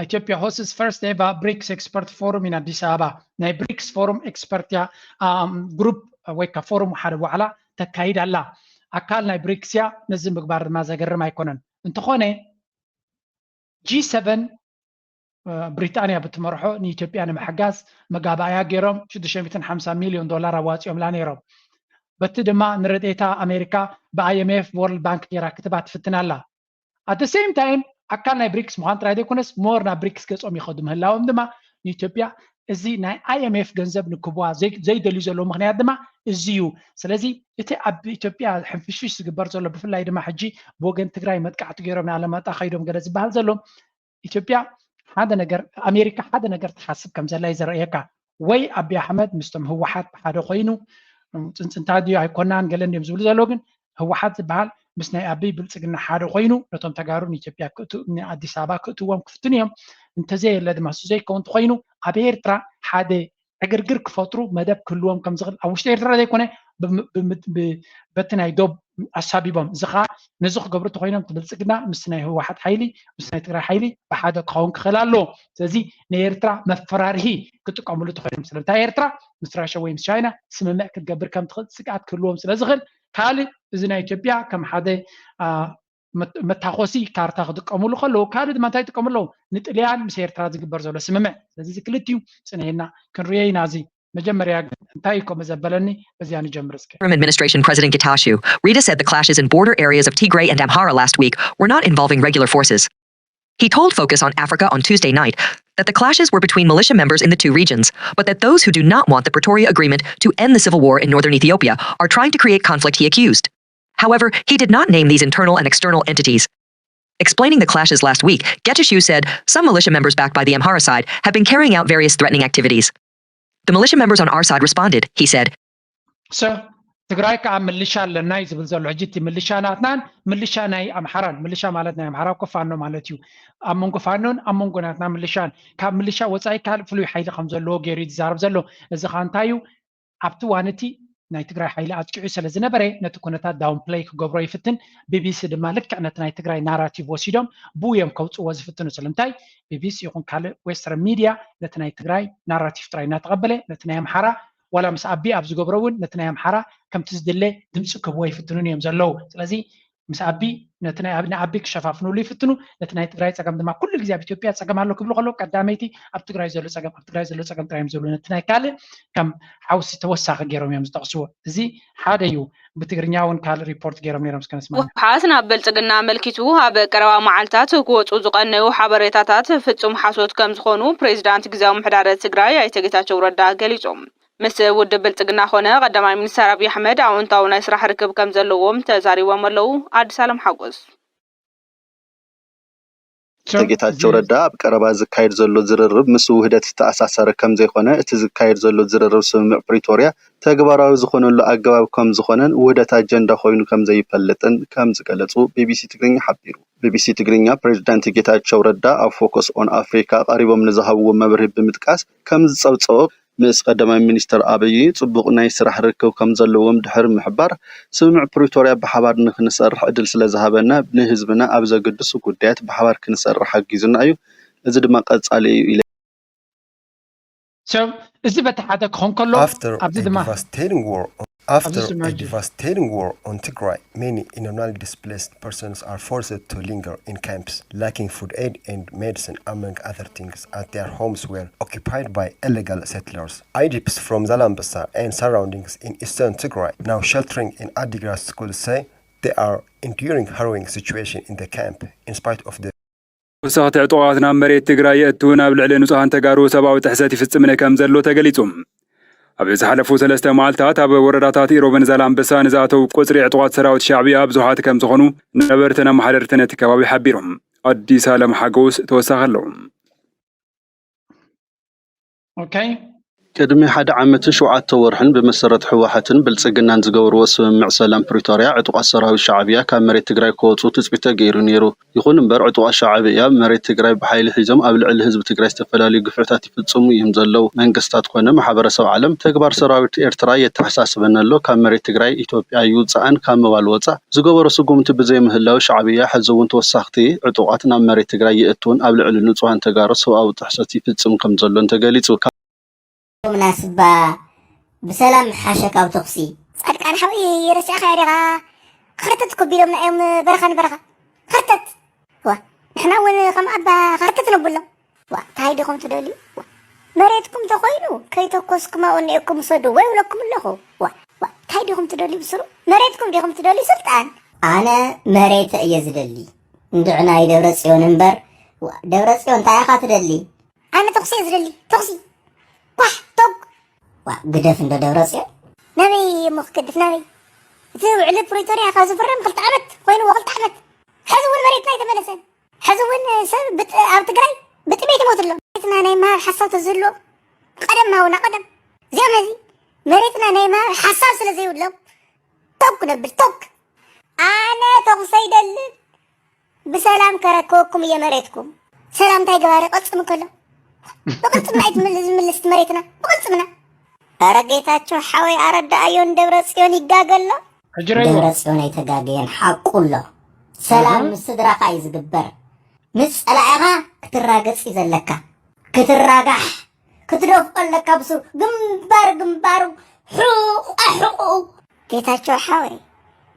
ኢትዮጵያ hosts first ever ብሪክስ expert forum in ኣዲስ ኣበባ ናይ ብሪክስ ፎሩም ኤክስፐርት እያ ግሩፕ ወይ ከዓ ፎሩም ሓደ ዋዕላ ተካይድ ኣላ። ኣካል ናይ ብሪክስ እያ ነዚ ምግባር ድማ ዘገርም ኣይኮነን። እንተኾነ ጂ ሰቨን ብሪጣንያ ብትመርሖ ንኢትዮጵያ ንምሕጋዝ መጋባእያ ገይሮም ሽዱሽተ ሚእትን ሓምሳን ሚልዮን ዶላር ኣዋፂኦምላ ነይሮም። በቲ ድማ ንረድኤታ ኣሜሪካ ብ I M F World Bank ገይራ ክትባ ትፍትን ኣላ። At the same time ኣካል ናይ ብሪክስ ምዃን ጥራይ ዘይኮነስ ሞር ናብ ብሪክስ ገጾም ይኸዱ ምህላዎም ድማ ንኢትዮጵያ እዚ ናይ ኣይ ኤም ኤፍ ገንዘብ ንክብዋ ዘይደልዩ ዘለዉ ምኽንያት ድማ እዚ እዩ። ስለዚ እቲ ኣብ ኢትዮጵያ ሕንፍሽፍሽ ዝግበር ዘሎ ብፍላይ ድማ ሕጂ ብወገን ትግራይ መጥቃዕቲ ገይሮም ንኣለማጣ ከይዶም ገለ ዝበሃል ዘሎ ኢትዮጵያ ሓደ ነገር ኣሜሪካ ሓደ ነገር ትሓስብ ከም ዘላ እዩ ዘርእየካ። ወይ ኣቢ ኣሕመድ ምስቶም ህወሓት ብሓደ ኮይኑ ፅንፅንታ ድዩ ኣይኮናን ገለ እንዲዮም ዝብሉ ዘለዉ ግን ህወሓት ዝበሃል ምስ ናይ ኣቢ ብልፅግና ሓደ ኮይኑ ነቶም ተጋሩ ንኢትዮጵያ ክእቱ ንኣዲስ ኣበባ ክእትዎም ክፍትኑ እዮም። እንተዘየለ ድማ እሱ ዘይከውን እንተኮይኑ ኣብ ኤርትራ ሓደ ዕግርግር ክፈጥሩ መደብ ክህልዎም ከም ዝኽእል ኣብ ውሽጢ ኤርትራ ዘይኮነ በቲ ናይ ዶብ ኣሳቢቦም እዚ ከዓ ነዚ ክገብሩ እንተኮይኖም እቲ ብልፅግና ምስ ናይ ህወሓት ሓይሊ ምስ ናይ ትግራይ ሓይሊ ብሓደ ክኸውን ክኽእል ኣለዎ። ስለዚ ንኤርትራ መፈራርሂ ክጥቀምሉ እንተኮይኖም ስለምንታይ ኤርትራ ምስ ራሻ ወይ ምስ ቻይና ስምምዕ ክትገብር ከም ትኽእል ስግኣት ክህልዎም ስለ ዝኽእል ካልእ እዚ ናይ ኢትዮጵያ ከም ሓደ መታኮሲ ካርታ ክጥቀምሉ ከለዉ ካልእ ድማ እንታይ ይጥቀሙ ኣለዉ ንጥልያን ምስ ኤርትራ ዝግበር ዘሎ ስምምዕ ስለዚ ክልቲዩ ፅንሒና ክንርዮ ኢና እዚ መጀመርያ ግን እንታይ እዩ ከምኡ ዘበለኒ በዚያ ንጀምር እስከ። Administration President Getachew Reda said the clashes in border areas of Tigray and Amhara last week were not involving regular forces. He told Focus on Africa on Tuesday night that the clashes were between militia members in the two regions, but that those who do not want the Pretoria Agreement to end the civil war in northern Ethiopia are trying to create conflict, he accused. However, he did not name these internal and external entities. Explaining the clashes last week, Getachew said some militia members backed by the Amhara side have been carrying out various threatening activities. The militia members on our side responded, he said. ትግራይ ከዓ ምልሻ ኣለና እዩ ዝብል ዘሎ ሕጂ እቲ ምልሻ ናትናን ምልሻ ናይ ኣምሓራን ምልሻ ማለት ናይ ኣምሓራ እኮ ፋኖ ማለት እዩ ኣብ መንጎ ፋኖን ኣብ መንጎ ናትና ምልሻን ካብ ምልሻ ወፃኢ ካልእ ፍሉይ ሓይሊ ከም ዘለዎ ገይሩ እዩ ዝዛረብ ዘሎ እዚ ከዓ እንታይ እዩ ኣብቲ ዋን እቲ ናይ ትግራይ ሓይሊ ኣጥቂዑ ስለ ዝነበረ ነቲ ኩነታት downplay ክገብሮ ይፍትን ቢቢሲ ድማ ልክዕ ነቲ ናይ ትግራይ ናራቲቭ ወሲዶም ብኡ እዮም ከውፅዎ ዝፍትኑ ስለምንታይ ቢቢሲ ይኹን ካልእ western media ነቲ ናይ ትግራይ ናራቲቭ ጥራይ እናተቐበለ ነቲ ናይ ኣምሓራ ዋላ ምስ ኣቢ ኣብ ዝገብሮ እውን ነቲ ናይ ኣምሓራ ከምቲ ዝድለ ድምፂ ክህብዎ ይፍትኑን እዮም ዘለዉ ስለዚ ምስ ኣቢ ነቲ ናይ ንኣቢ ክሸፋፍንሉ ይፍትኑ ነቲ ናይ ትግራይ ፀገም ድማ ኩሉ ግዜ ኣብ ኢትዮጵያ ፀገም ኣሎ ክብሉ ከለዉ ቀዳመይቲ ኣብ ትግራይ ዘሎ ፀገም ኣብ ትግራይ ዘሎ ፀገም ጥራይ እዮም ዝብሉ ነቲ ናይ ካልእ ከም ሓውሲ ተወሳኺ ገይሮም እዮም ዝጠቕስዎ እዚ ሓደ እዩ ብትግርኛ እውን ካልእ ሪፖርት ገይሮም ነይሮም እስከ ንስማ ህወሓት ናብ ብልፅግና ኣመልኪቱ ኣብ ቀረባ መዓልታት ክወፁ ዝቐነዩ ሓበሬታታት ፍፁም ሓሶት ከም ዝኾኑ ፕሬዚዳንት ግዝያዊ ምሕዳር ትግራይ ኣይተ ጌታቸው ረዳ ገሊፆም። ምስ ውድብ ብልፅግና ኾነ ቀዳማይ ሚኒስተር ኣብይ ኣሕመድ ኣወንታዊ ናይ ስራሕ ርክብ ከም ዘለዎም ተዛሪቦም ኣለዉ። ኣዲስ ኣለም ሓጎስ። ኣይተ ጌታቸው ረዳ ኣብ ቀረባ ዝካየድ ዘሎ ዝርርብ ምስ ውህደት ዝተኣሳሰረ ከም ዘይኮነ እቲ ዝካየድ ዘሎ ዝርርብ ስምምዕ ፕሪቶርያ ተግባራዊ ዝኾነሉ ኣገባብ ከም ዝኾነን ውህደት ኣጀንዳ ኮይኑ ከም ዘይፈልጥን ከም ዝገለፁ ቢቢሲ ትግርኛ ሓቢሩ። ቢቢሲ ትግርኛ ፕሬዚዳንት ጌታቸው ረዳ ኣብ ፎከስ ኦን ኣፍሪካ ቀሪቦም ንዝሃብዎ መብርሂ ብምጥቃስ ከም ዝፀብፀቦ ምስ ቀዳማይ ሚኒስትር ኣብይ ፅቡቕ ናይ ስራሕ ርክብ ከም ዘለዎም ድሕሪ ምሕባር፣ ስምምዕ ፕሪቶርያ ብሓባር ንክንሰርሕ ዕድል ስለዝሃበና ንህዝብና ኣብ ዘገድሱ ጉዳያት ብሓባር ክንሰርሕ ሓጊዙና እዩ፣ እዚ ድማ ቀፃሊ እዩ ኢለ። ሰብ እዚ በቲ ሓደ ክኾን ከሎ After ኣብዚ a ድማ devastating war on, after ስምዑ a እንጂ። devastating war on Tigray, many internally displaced persons are forced to linger in camps, lacking food aid and medicine, among other things, as their homes were occupied by illegal settlers. Idps from Zalambasa and surroundings in eastern Tigray, now sheltering in Adigrat schools, say they are enduring harrowing situation in the camp in spite of the ተወሰኽቲ ዕጡቓት ናብ መሬት ትግራይ የእቱን ኣብ ልዕሊ ንጹሃን ተጋሩ ሰብኣዊ ጥሕሰት ይፍጽምን ከም ዘሎ ተገሊጹ። ኣብ ዝሓለፉ ሰለስተ መዓልታት ኣብ ወረዳታት ኢሮብን ዛላምበሳን ዝኣተው ቁጽሪ ዕጡቓት ሰራዊት ሻዕብያ ብዙሓት ከም ዝኾኑ ነበርትን ኣመሓደርትን እቲ ከባቢ ሓቢሮም። ኣዲስ ኣለም ሓጎስ ተወሳኺ ኣለዎ። Okay. ቅድሚ ሓደ ዓመትን ሸውዓተ ወርሕን ብመሰረት ህወሓትን ብልፅግናን ዝገበርዎ ስምምዕ ሰላም ፕሪቶርያ ዕጡቓት ሰራዊት ሻዕብያ ካብ መሬት ትግራይ ክወፁ ትፅቢት ተገይሩ ነይሩ። ይኹን እምበር ዕጡቓት ሻዕብያ መሬት ትግራይ ብሓይሊ ሒዞም ኣብ ልዕሊ ህዝቢ ትግራይ ዝተፈላለዩ ግፍዕታት ይፍፅሙ እዮም ዘለዉ። መንግስታት ኮነ ማሕበረሰብ ዓለም ተግባር ሰራዊት ኤርትራ የተሓሳስበን ኣሎ፣ ካብ መሬት ትግራይ ኢትዮጵያ ይውፃእን ካብ ምባል ወፃእ ዝገበሮ ስጉምቲ ብዘይምህላው ሻዕብያ ሕዚ እውን ተወሳኽቲ ዕጡቓት ናብ መሬት ትግራይ የእትውን ኣብ ልዕሊ ንፁሃን ተጋሩ ሰብኣዊ ጥሕሰት ይፍፅም ከም ዘሎን ተገሊፁ። ናስባ ብሰላም ሓሸ ካብ ተኹሲ። ጻድቃን ሓወይ ረሲዕካዮ ዲኻ? ኸርተት እኮ ቢሎምና እዮም በረኻ ንበረኻ። ኸርተት! ዋ ንሕና እውን ከም ኣባ ኸርተት ነብሎም። ዋ ታይ ዲኹም ትደልዩ? ዋ መሬትኩም ተኾይኑ ከይተኮስኩም ኣብኡ እኒኤኩም ውሰዱ ወይ እብለኩም ኣለኹ። ዋ ዋ ታይ ዲኹም ትደልዩ ብስሩ? መሬትኩም ዲኹም ትደልዩ ስልጣን? ኣነ መሬተ እየ ዝደሊ። እንድዕናይ ደብረ ጽዮን እምበር። ዋ፣ ደብረ ጽዮን እንታይ ኢኻ ትደሊ? ኣነ ተኹሲ እየ ዝደሊ፣ ተኹሲ። ኳሕ፣ ቶግ። ዋ፣ ግደፍ እንዶ ደብረ ጽዮን። ናበይ እሞ ክገድፍ፣ ናበይ? እቲ ውዕሊ ፕሪቶርያ ካብ ዝፍረም ክልተ ዓመት ኮይንዎ፣ ክልተ ዓመት። ሕዚ እውን መሬትና ኣይተመለሰን። ሕዚ እውን ሰብ ብጥ-፣ ኣብ ትግራይ ብጥሜት ይሞት ኣሎ። መሬትና ናይ ምሃብ ሓሳብ ተዝህልዎም፣ ቀደም ምሃቡና፣ ቀደም። እዚኦም ነዚ መሬትና ናይ ምሃብ ሓሳብ ስለ ዘይብሎም፣ ቶግ ነብል፣ ቶግ። ኣነ ተኹሲ ኣይደልን። ብሰላም ከረክበኩም እየ መሬትኩም። ሰላም እንታይ ገባሪ ቅልጽም ከሎ? ብቅልጽምና እዩ ትምል-፣ ዝምልስ መሬትና። ብቅልጽምና። ኣረ ጌታቸው ሓወይ ኣረዳኣዮ ንደብረ ጽዮን ይጋገ ኣሎ። ሕጂ ረይዎ። ደብረ ጽዮን ኣይተጋገየን ሓቁ ኣሎ። ሰላም እህ። ምስ ስድራኻ እዩ ዝግበር። ምስ ጸላኢኻ ክትራገጽ እዩ ዘለካ። ክትራጋሕ ክትደፍኦ ኣለካ ብሱ ግንባር ግንባሩ ሕቆ ሕቆኡ። ጌታቸው ሓወይ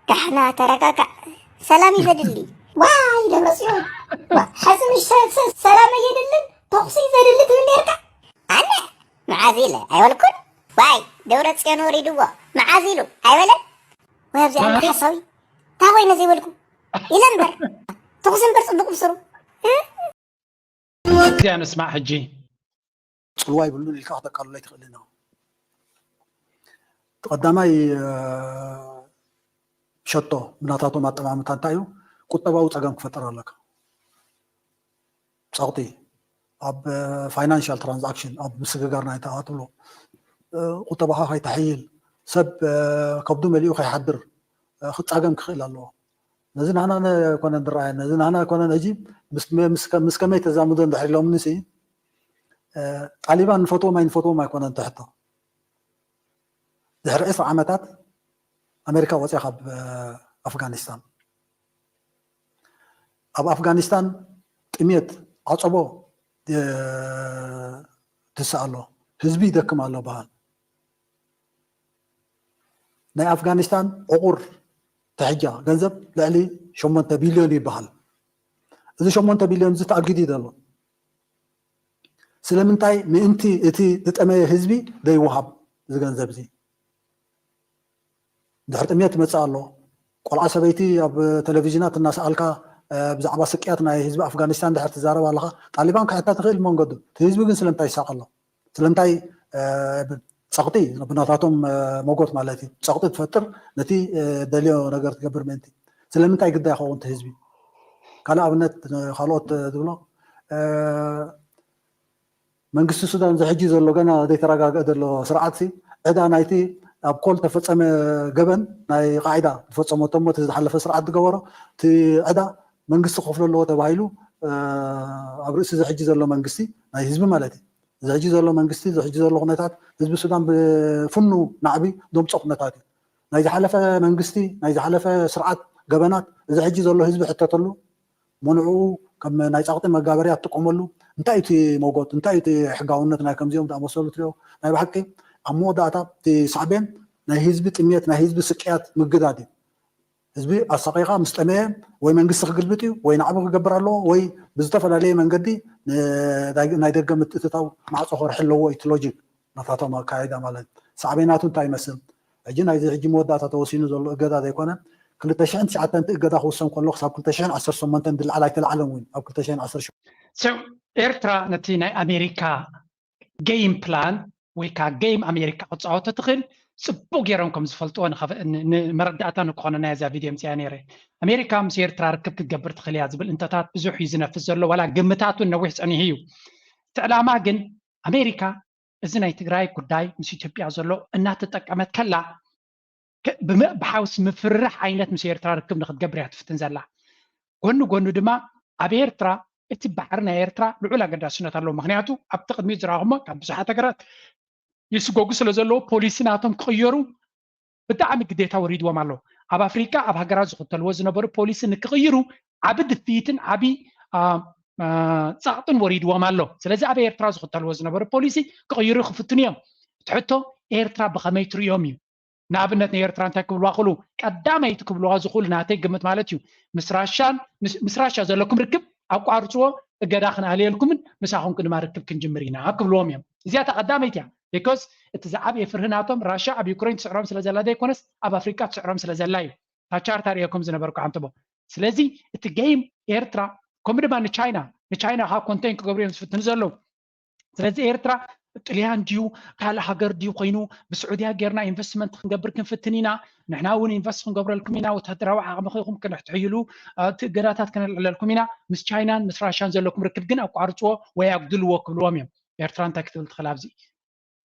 ዳሕና ተረጋጋዕ። ሰላም እዩ ዘድሊ። ዋይ ደብረ ጽዮን። ዋ፣ ሕዚ ምሽ ሰ-፣ ሰ-፣ ሰላም እየድልን ተኹሲ ዘድሊ ትብል ነርካ? ኣነ መዓዝ ኢለ ኣይበልኩን። ዋይ ደብረ ጽዮን ወሪድዎ መዓዝ ኢሉ ኣይበለን። ወይ ኣብዚ ኣነ ሓሳዊ እንታይ ኮይነ ዘይበልኩ ኢለ እምበር። ተኹሲ እምበር ጽቡቅ ብስሩ። እዚኣ ንስማዕ ሕጂ። ጽልዋ ይብሉን ኢልካ ክተቃልሎ ኣይትኽእልን ኢኻ። እቲ ቀዳማይ፣ እ፣ ሸቶ ብናታቶም ኣጠማምታ እንታይ እዩ? ቁጠባዊ ጸገም ክፈጥር ኣለካ። ጸቕጢ ኣብ፣ እ፣ ፋይናንሻል ትራንዛክሽን፣ ኣብ ምስግጋር ናይ ተኣትሎ፣ እ፣ ቁጠባኻ ከይተሐይል፣ ሰብ፣ እ፣ ከብዱ መሊኡ ከይሓድር፣ እ፣ ክጻገም ክኽእል ኣለዎ። ነዚ ናህና ነ-፣ ኣይኮነን ዝረኣየና፣ ነዚ ናህና ኣይኮነን። ሕጂ ምስ፣ ምስ፣ ምስ ከመይ ተዛምዶ እንድሕር ኢሎምኒ ሲ፣ እ፣ ጣሊባን ንፈትዎም ኣይንፈትዎም ኣይኮነን እቲ ሕቶ። ድሕሪ ዕስራ ዓመታት ኣሜሪካ ወፅያ ካብ፣ እ፣ ኣፍጋኒስታን። ኣብ ኣፍጋኒስታን ጥሜት ዓፀቦ፣ እ፣ ትስእ ኣሎ፣ ህዝቢ ይደክም ኣሎ በሃል። ናይ ኣፍጋኒስታን ዕቑር ትሕጃ ገንዘብ ልዕሊ ሸሞንተ ቢልዮን ይበሃል። እዚ ሸሞንተ ቢልዮን እዚ ተኣጊዱ እዩ ዘሎ። ስለምንታይ ምእንቲ እቲ ዝጠመየ ህዝቢ ዘይወሃብ እዚ ገንዘብ እዚ? ድሕሪ ጥሜት ይመጽእ ኣሎ። ቆልዓ ሰበይቲ ኣብ ቴሌቪዥናት እናሰኣልካ፣ እ፣ ብዛዕባ ስቅያት ናይ ህዝቢ ኣፍጋኒስታን ድሕር ትዛረብ ኣለኻ። ጣሊባን ክሕተት ይኽእል መንገዱ። እቲ ህዝቢ ግን ስለምንታይ ይሳቕ ኣሎ? ስለምንታይ፣ እ፣ ብ-፣ ጸቕጢ ብናታቶም፣ እ፣ መጎት ማለት እዩ። ጸቕጢ ትፈጥር ነቲ፣ እ፣ ደልዮ ነገር ትገብር ምእንቲ። ስለምንታይ ግዳይ ይኸውን እቲ ህዝቢ? ካልእ ኣብነት፣ እ፣ ካልኦት፣ እ፣ ዝብሎ፣ እ፣ መንግስቲ ሱዳን እዚ ሕጂ ዘሎ ገና ዘይተረጋግአ ዘሎ ስርዓት ሲ፣ ዕዳ ናይቲ ኣብ ኮል ተፈጸመ ገበን ናይ ቃዒዳ ዝፈጸመቶ እሞ እቲ ዝሓለፈ ስርዓት ዝገበሮ እቲ ዕዳ መንግስቲ ክኸፍሎ ኣለዎ ተባሂሉ፣ እ፣ ኣብ ርእሲ እዚ ሕጂ ዘሎ መንግስቲ ናይ ህዝቢ ማለት እዩ። እዚ ሕጂ ዘሎ መንግስቲ፣ እዚ ሕጂ ዘሎ ኩነታት ህዝቢ ሱዳን ብፍኑ ናዕቢ ደምጾ ኩነታት እዩ። ናይ ዝሓለፈ መንግስቲ፣ ናይ ዝሓለፈ ስርዓት ገበናት እዚ ሕጂ ዘሎ ህዝቢ ሕተተሉ፣ ሞንዕኡ ከም ናይ ጸቕጢ መጋበርያ ትጥቀመሉ። እንታይ እዩ እቲ መጎት? እንታይ እዩ እቲ ሕጋውነት ናይ ከምዚኦም ዝኣመሰሉ ትሪኦ? ናይ ብሓቂ ኣብ መወዳእታ እቲ ሳዕቤን ናይ ህዝቢ ጥሜት፣ ናይ ህዝቢ ስቅያት ምግዳድ እዩ። ህዝቢ ኣሳቒኻ ምስ ጠመየ ወይ መንግስቲ ክግልብጥ እዩ ወይ ናዕቢ ክገብር ኣለዎ ወይ ብዝተፈላለየ መንገዲ ን-፣ ናይ ደገ ምትእትታው ማዕጾ ክርሒ ኣለዎ እዩ እቲ ሎጂክ ናታቶም ኣካይዳ ማለት። ሳዕቤናቱ እንታይ ይመስል? ሕጂ ናይዚ ሕጂ መወዳእታ ተወሲኑ ዘሎ እገዳ ዘይኮነ፣ ክልተ ሽሕን ትሽዓተን እቲ እገዳ ክውሰን ከሎ ክሳብ ክልተ ሽሕን ዓሰርተ ሸሞንተን ዝለዓል ኣይተለዓለን እውን ኣብ ክልተ ሽሕን ዓሰርተ ሸሞንተ። So ኤርትራ ነቲ ናይ ኣሜሪካ ጌም ፕላን ወይ ከዓ ጌም ኣሜሪካ ክፃወቶ ትኽእል ፅቡቅ ገይሮም ከም ዝፈልጥዎ ንኸፍ-፣ ን-፣ ንመረዳእታ ንክኾነና እዛ ቪድዮ ምፅያ ነይረ። ኣሜሪካ ምስ ኤርትራ ርክብ ክትገብር ትኽእል እያ ዝብል እንተታት ብዙሕ እዩ ዝነፍስ ዘሎ፣ ዋላ ግምታቱ ነዊሕ ፀኒሑ እዩ። እቲ ዕላማ ግን ኣሜሪካ እዚ ናይ ትግራይ ጉዳይ ምስ ኢትዮጵያ ዘሎ እናተጠቀመት ከላ ከ-፣ ብም-፣ ብሓውስ ምፍርራሕ ዓይነት ምስ ኤርትራ ርክብ ንክትገብር እያ ትፍትን ዘላ። ጎኒ ጎኒ ድማ ኣብ ኤርትራ እቲ ባሕሪ ናይ ኤርትራ ልዑል ኣገዳስነት ኣለዎ። ምክንያቱ ኣብቲ ቅድሚት ዝረኣኹሞ ካብ ብዙሓት ሃገራት ይስጎጉ ስለ ዘለዉ ፖሊሲ ናቶም ክቕየሩ ብጣዕሚ ግዴታ ወሪድዎም ኣሎ። ኣብ ኣፍሪቃ ኣብ ሃገራት ዝኽተልዎ ዝነበሩ ፖሊሲ ንክቕይሩ ዓቢ ድፍኢትን ዓቢ፣ አ፣ አ፣ ጸቕጥን ወሪድዎም ኣሎ። ስለዚ ኣብ ኤርትራ ዝኽተልዎ ዝነበሩ ፖሊሲ ክቕይሩ ክፍትኑ እዮም። እቲ ሕቶ ኤርትራ ብኸመይ ትርእዮም እዩ? ንኣብነት ንኤርትራ እንታይ ክብልዋ ክእሉ? ቀዳመይቲ ክብልዋ ዝኽእሉ ናተይ ግምት ማለት እዩ፣ ምስ ራሻን፣ ምስ፣ ምስ ራሻ ዘለኩም ርክብ ኣቋርጽዎ፣ እገዳ ክንኣልየልኩምን ምሳኹም ድማ ርክብ ክንጅምር ኢና ክብልዎም እዮም። እዚኣ እታ ቀዳመይቲ እያ። ቢኮዝ እቲ ዝዓበየ ፍርሂ ናቶም ራሻ ኣብ ዩክሬን ትስዕሮም ስለ ዘላ ዘይኮነስ ኣብ ኣፍሪቃ ትስዕሮም ስለ ዘላ እዩ። እታ ቻርታ ርእየኩም ዝነበርኩ ሓንተቦ። ስለዚ እቲ game ኤርትራ ከምኡ ድማ ንቻይና ንቻይና ካብ ኮንቴን ክገብሩ እዮም ዝፍትኑ ዘለዉ። ስለዚ ኤርትራ ጥልያን ድዩ ካልእ ሃገር ድዩ ኮይኑ ብስዑድያ ጌርና ኢንቨስትመንት ክንገብር ክንፍትን ኢና። ንሕና እውን ኢንቨስት ክንገብረልኩም ኢና። ወታደራዊ ዓቕሚ ኹም ክንሕትሕይሉ እቲ እገዳታት ከነልዕለልኩም ኢና። ምስ ቻይናን ምስ ራሽያን ዘለኩም ርክብ ግን ኣቋርፅዎ ወይ ኣጉድልዎ ክብልዎም እዮም። ኤርትራ እንታይ ክትብል ትኽእል ኣብዚ?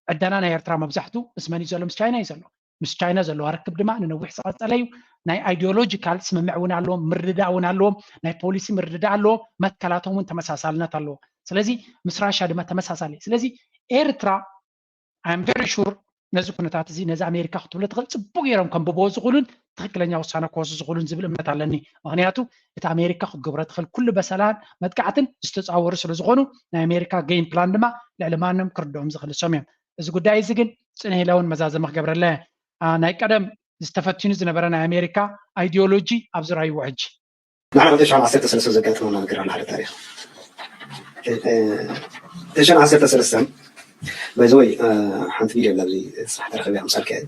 ዕዳና ናይ ኤርትራ መብዛሕቱ ምስ መን እዩ ዘሎ? ምስ ቻይና እዩ ዘሎ። ምስ ቻይና ዘለዋ ርክብ ድማ ንነዊሕ ዝቐጸለ እዩ። ናይ ኣይዲዮሎጂካል ስምምዕ እውን ኣለዎም፣ ምርድዳእ እውን ኣለዎም፣ ናይ ፖሊሲ ምርድዳእ ኣለዎም፣ መትከላቶም እውን ተመሳሳልነት ኣለዎ። ስለዚ ምስ ራሻ ድማ ተመሳሳሊ። ስለዚ ኤርትራ I'm very sure ነዚ ኩነታት እዚ ነዚ ኣሜሪካ ክትብሎ ትኽእል ጽቡቅ ገይሮም ከንብብዎ ዝኽእሉን ትኽክለኛ ውሳነ ክወስዱ ዝኽእሉን ዝብል እምነት ኣለኒ። ምክንያቱ እቲ ኣሜሪካ ክገብሮ ትኽእል ኩሉ በሰላን መጥቃዕትን ዝተጻወሩ ስለ ዝኾኑ ናይ ኣሜሪካ game plan ድማ ልዕሊ ማንም ክርድኦም ዝኽእል እሶም እዮም። እዚ ጉዳይ እዚ ግን ጽንሕ ኢለ እውን መዛዘሚ ክገብረለ ናይ ቀደም ዝተፈቲኑ ዝነበረ ናይ ኣሜሪካ ኣይዲዮሎጂ ኣብዚ ራይዎ ሕጂ። ንዓና ክልተ ሽሕን ዓሰርተ ሰለስተን ዘጋጠመና ነገር ኣሎ ሓደ ታሪኽ። ክልተ ሽሕን ዓሰርተ ሰለስተን by the way ሓንቲ ቪድዮ ኣብዚ ስራሕ ተረኺበ ምሳልካ እየ።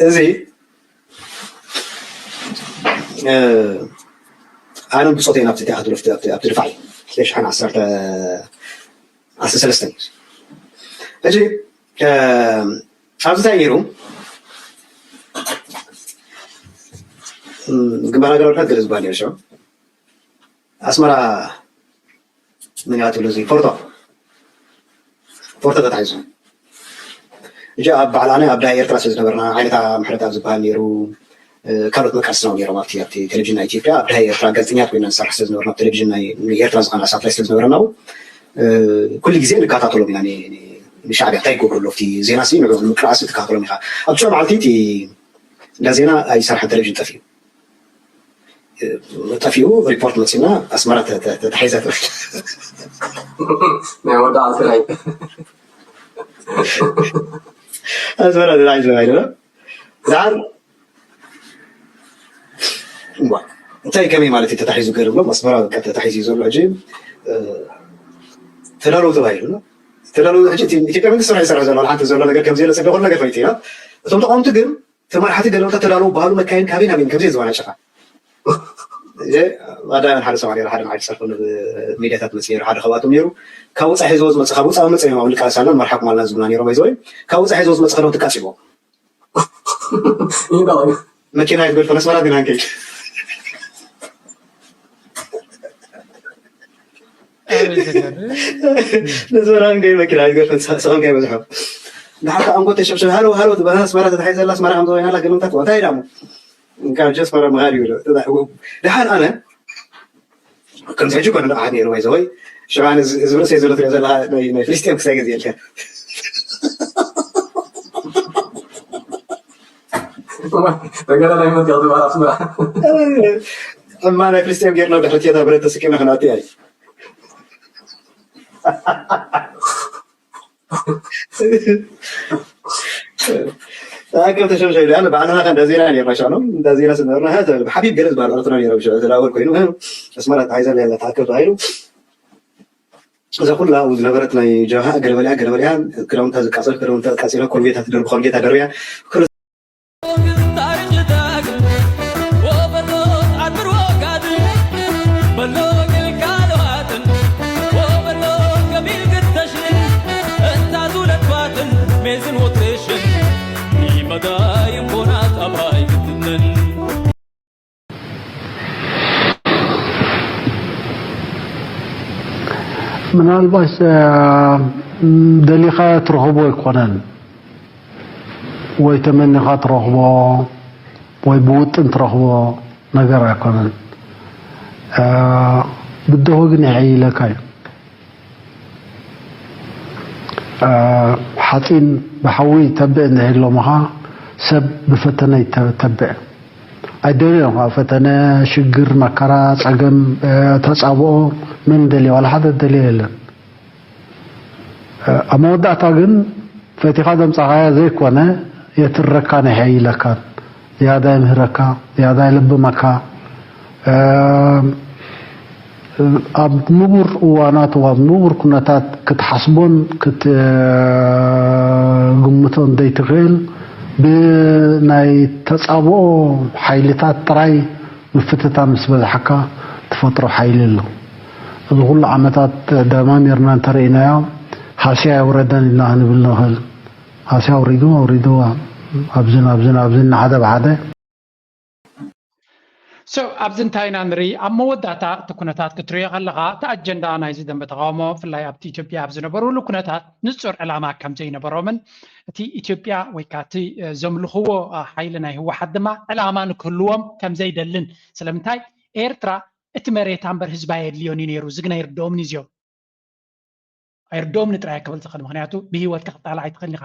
እዚ ኣነ ብፆተይ ናብቲ ቲኣትር ኣብቲ ድፋዕ ክልተ ሽሕን ዓሰርተ ዓሰርተ ሰለስተን ሕጂ ኣብዚ እንታይ ነይሩ ግንባር ሃገራዊ ድሕነት ገለ ዝበሃል ነይሩ ሽዑ ኣስመራ ምን እያ ትብሎ እዚ ፎርቶ ፎርቶ ተታሒዙ እጂ ኣብ ባዕላና ኣብ ዳይ ኤርትራ ስለ ዝነበርና ዓይነታ ምሕረት ኣብ ዝበሃል ነይሩ ካልኦት መቃልስና እውን ነይሮም ኣብቲ ኣብቲ ቴሌቪዥን ናይ ኢትዮጵያ ኣብ ዳይ ኤርትራ ጋዜጠኛት ኮይና ንሰርሕ ስለ ዝነበርና ኣብ ቴሌቪዥን ናይ ኤርትራ ዝቐንዐ ሳትላይት ስለ ዝነበረና እውን ኩሉ ግዜ ንከታተሎም ኢና ንሻዕብያ እንታይ ይገብሩ ኣሎ ኣብቲ ዜና ሲ ንዕኡ ንምቅላስ ትከታተሎም ኢኻ ኣብ ሽዑ መዓልቲ እቲ እንዳ ዜና ኣይሰርሐን ቴሌቪዥን ጠፊኡ ጠፊኡ ሪፖርት መፂና ኣስመራ ተታሒዛ ትብል ናይ ወዳዓ ስራይ ኣስመራ ተታሒዛ ኢለ ዛር እንታይ ከመይ ማለት እዩ ተታሒዙ ገርም ነው ኣስመራ በቃ ተታሒዙ እዩ ዘሎ ሕጂ ተዳለዉ ተባሂሉ ነው ተዳለዉ ሕጂ ኢትዮጵያ መንግስቲ ስራሕ ይሰርሕ ዘሎ ሓንቲ ዘሎ ነገር ከምዚ የለ ሰደ ኩሉ ነገር ፈሊጡ ኢና እቶም ተቃወምቲ ግን ተመራሕቲ ገለውታ ተዳለዉ ባህሉ መካየን ካበይ ናበይን ከምዚ ዝባና ጨፋ ኣዳያን ሓደ ሰብዓ ሓደ መዓልቲ ሰርሑ ሚዲያታት መፅእ ነሩ ሓደ ካብኣቶም ነሩ ካብ ወፃኢ ሒዝዎ ዝመፅእ ካብ ወፃኢ መፅእ እዮም ንቃለስ ኣለና ንመርሓኩም ኣለና ዝብሉና ነሮም ይዘወይ ካብ ወፃኢ ሒዝዎ ዝመፅእ ከደው ትቃፂቦ መኪና ይትበል ፈነስመራ ግን ሃንከይ ነስመራ ሃንከይ መኪና ይትበል ሰኸም ከይበዝሖ ንሓታ ኣንጎ ተሸብሸብ ሃሎ ሃሎ ትበሃል ኣስመራ ተታሒዘላ ኣስመራ ከም ዝኾይናላ ገለምታት እንታይ ኢላ እሞ ካብ ጀስመራ ምኻድ ይብሎ ድሓን ኣነ ከምዚ ሕጂ ኮነ ደኣ ነይሩ ወይ ዘወይ ሽባን እዚ ርእሰይ ዘሎ ትሪኦ ዘለኻ ናይ ፍልስጤም ክሳይ ገዚኤልካ ተገዳላይ መት ያው ትባል ኣስመራ እማ ናይ ፍልስጤም ጌርና ድሕርቲ እታ ብረት ተስኪምና ክንኣቲ ኣይ ተኣከብ ተሸምሸ ይሉ ኣነ ባዕልና ከ እንዳ ዜና ነርና ሻሎም እንዳ ዜና ስነበርና ሀ ተብል ብሓቢብ ገለ ዝበሃል ኦሮትና ነይሮም ሽዑ ተዳወል ኮይኑ ኣስመራ ተሓይዛ ያለ ተኣከብ ተባሂሉ እዛ ኩላ ዝነበረት ናይ ጀብሃ ገለበሊያ ገለበሊያ ክዳውንታ ዝቃፀል ክዳውንታ ቃፂላ ኮልጌታ ትደርብ ኮልጌታ ደርብያ ምናልባት ደሊኻ ትረኽቦ ኣይኮነን ወይ ተመኒኻ ትረኽቦ ወይ ብውጥን ትረኽቦ ነገር ኣይኮነን ብደሆ ግን ይሐይለካ እዩ ሓፂን ብሓዊ ተብዕ እንድሕር ኢሎምኻ ሰብ ብፈተነ ይተብዕ ኣይደልዮም ካብ ፈተነ ሽግር መከራ ፀገም ተፃብኦ መን ደልዮ ዋላ ሓደ ደልዮ የለን ኣብ መወዳእታ ግን ፈቲኻ ዘምፃኻዮ ዘይኮነ የትረካን የሐይለካን ዝያዳ የምህረካ ዝያዳ የልብመካ ኣብ ንቡር እዋናት ኣብ ንቡር ኩነታት ክትሓስቦን ክትግምቶን ዘይትኽእል ብናይ ተጻብኦ ሓይልታት ጥራይ ምፍትታ ምስ በዝሓካ ትፈጥሮ ሓይሊ ኣሎ። እዚ ኩሉ ዓመታት ደማሚርና እንተርኢናዮ፣ ሃስያ የውረደን ኢልና ክንብል ንኽእል። ሃስያ ኣውሪዱ ኣውሪዱ ኣብዝን ኣብዝን ኣብዝን ንሓደ ብሓደ So ኣብዚ እንታይ ኢና ንርኢ? ኣብ መወዳእታ እቲ ኩነታት ክትሪኦ ከለኻ፣ እቲ ኣጀንዳ ናይዚ ደንበ ተቓውሞ፣ ብፍላይ ኣብቲ ኢትዮጵያ ኣብ ዝነበሩሉ ኩነታት ንጹር ዕላማ ከም ዘይነበሮምን፣ እቲ ኢትዮጵያ ወይ ከዓ እቲ ዘምልኽዎ ሓይሊ ናይ ህወሓት ድማ ዕላማ ንክህልዎም ከም ዘይደልን፣ ስለምንታይ ኤርትራ እቲ መሬታ እምበር ህዝባ የድልዮን እዩ ነይሩ ዝግና ይርድኦምን እዩ እዚኦም ኣይርድኦምን ጥራይ ክብል ዝኽእል። ምክንያቱ ብህይወትካ ክትጣላዕ ኣይትኽእል ኢኻ።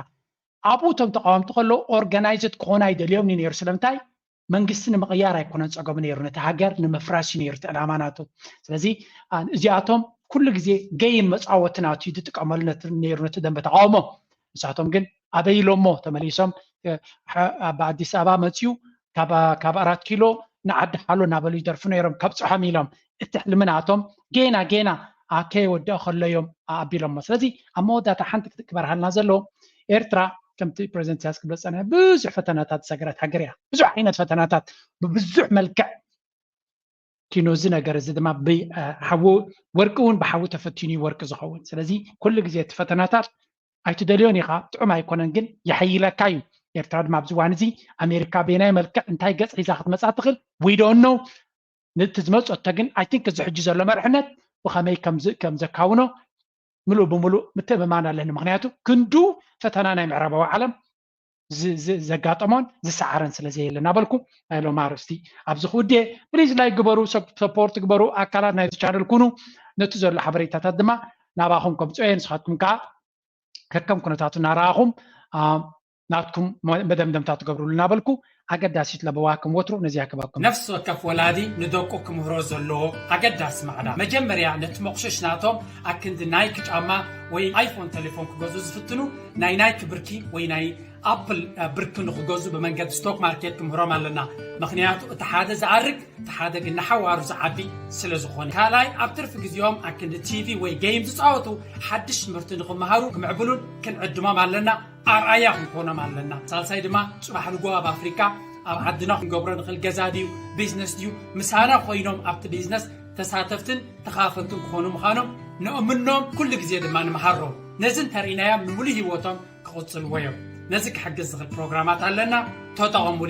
ኣብኡ እቶም ተቃወምቲ ከለዉ organized ክኾኑ ኣይደልዮም እዩ ነይሩ። ስለምንታይ? መንግስቲ ንምቕያር ኣይኮነን ጸገሙ ነይሩ፣ ነቲ ሃገር ንምፍራስ እዩ ነይሩ እቲ ዕላማ ናቱ። ስለዚ እዚኣቶም ኩሉ ግዜ game መጻወቲ ናቱ እዩ ዝጥቀመሉ ነይሩ ነቲ ደንበ ተቃውሞ። ንሳቶም ግን ኣበይ ኢሎሞ ተመሊሶም ኣብ ኣዲስ ኣበባ መፅዩ ካብ ኣራት ኪሎ ንዓዲ ሓሎ እናበሉ ይደርፉ ነይሮም። ከብፅሖም ኢሎም እቲ ሕልሚ ናቶም ጌና ጌና ከየወደአ ከሎ እዮም ኣቢሎሞ። ስለዚ ኣብ መወዳእታ ሓንቲ ክበርሃልና ዘለዎ ኤርትራ ከምቲ ፕሬዚደንት ኢሳያስ ክብሎ ዝፀንሐ ብዙሕ ፈተናታት ዝሰገረት ሃገር እያ። ብዙሕ ዓይነት ፈተናታት ብብዙሕ መልክዕ ኪኖ እዚ ነገር እዚ ድማ ሓዊ ወርቂ እውን ብሓዊ ተፈቲኑ እዩ ወርቂ ዝኸውን። ስለዚ ኩሉ ግዜ እቲ ፈተናታት ኣይትደልዮን ኢኻ፣ ጥዑም ኣይኮነን ግን የሐይለካ እዩ። ኤርትራ ድማ ኣብዚ እዋን እዚ ኣሜሪካ በየናይ መልክዕ እንታይ ገፅ ሒዛ ክትመፃ ትኽእል we don't know። ነቲ ዝመፀቶ ግን I think እዚ ሕጂ ዘሎ መርሕነት ብኸመይ ከም ዘካውኖ ምሉእ ብምሉእ ምትእምማን ኣለኒ። ምክንያቱ ክንዱ ፈተና ናይ ምዕራባዊ ዓለም ዘጋጠሞን ዝሰዓረን ስለ ዘየለ እናበልኩ ናይ ሎም ኣርእስቲ ኣብዚ ክውድየ። ፕሊዝ ላይክ ግበሩ፣ ሰፖርት ግበሩ፣ ኣካላት ናይዚ ቻነል ኩኑ። ነቲ ዘሎ ሓበሬታታት ድማ ናባኹም ከምፅኦ እየ። ንስኻትኩም ከዓ ከከም ኩነታቱ እናረኣኹም ናትኩም መደምደምታ ትገብሩሉ እናበልኩ ኣገዳሲት ለበዋ ከም ወትሩ ነዚኣ ክበኩም። ነፍሲ ወከፍ ወላዲ ንደቁ ክምህሮ ዘለዎ ኣገዳሲ ማዕዳ መጀመርያ ነቲ መቑሸሽ ናቶም ኣክንዲ ናይክ ጫማ ወይ ኣይፎን ቴሌፎን ክገዝኡ ዝፍትኑ ናይ ናይክ ብርኪ ወይ ናይ ኣፕል ብርኪ ንክገዝኡ ብመንገዲ ስቶክ ማርኬት ክምህሮም ኣለና። ምክንያቱ እቲ ሓደ ዝኣርግ እቲ ሓደ ግን ንሓዋሩ ዝዓቢ ስለ ዝኾነ። ካልኣይ ኣብ ትርፊ ግዜኦም ኣክንዲ ቲቪ ወይ ጌም ዝፃወቱ ሓድሽ ትምህርቲ ንክመሃሩ ክምዕብሉን ክንዕድሞም ኣለና። ኣርኣያ ክንኮኖም ኣለና። ሳልሳይ ድማ ፅባሕ ንጎ ኣብ ኣፍሪካ ኣብ ዓድና ክንገብሮ ንኽእል ገዛ ድዩ ቢዝነስ ድዩ ምሳና ኮይኖም ኣብቲ ቢዝነስ ተሳተፍትን ተኻፈልትን ክኾኑ ምዃኖም ነእምኖም ኩሉ ግዜ ድማ ንምሃሮም። ነዚ እንተርኢናዮም ንምሉእ ህይወቶም ክቕፅልዎ እዮም። ነዚ ክሕግዝ ዝኽእል ፕሮግራማት ኣለና፣ ተጠቐሙሉ።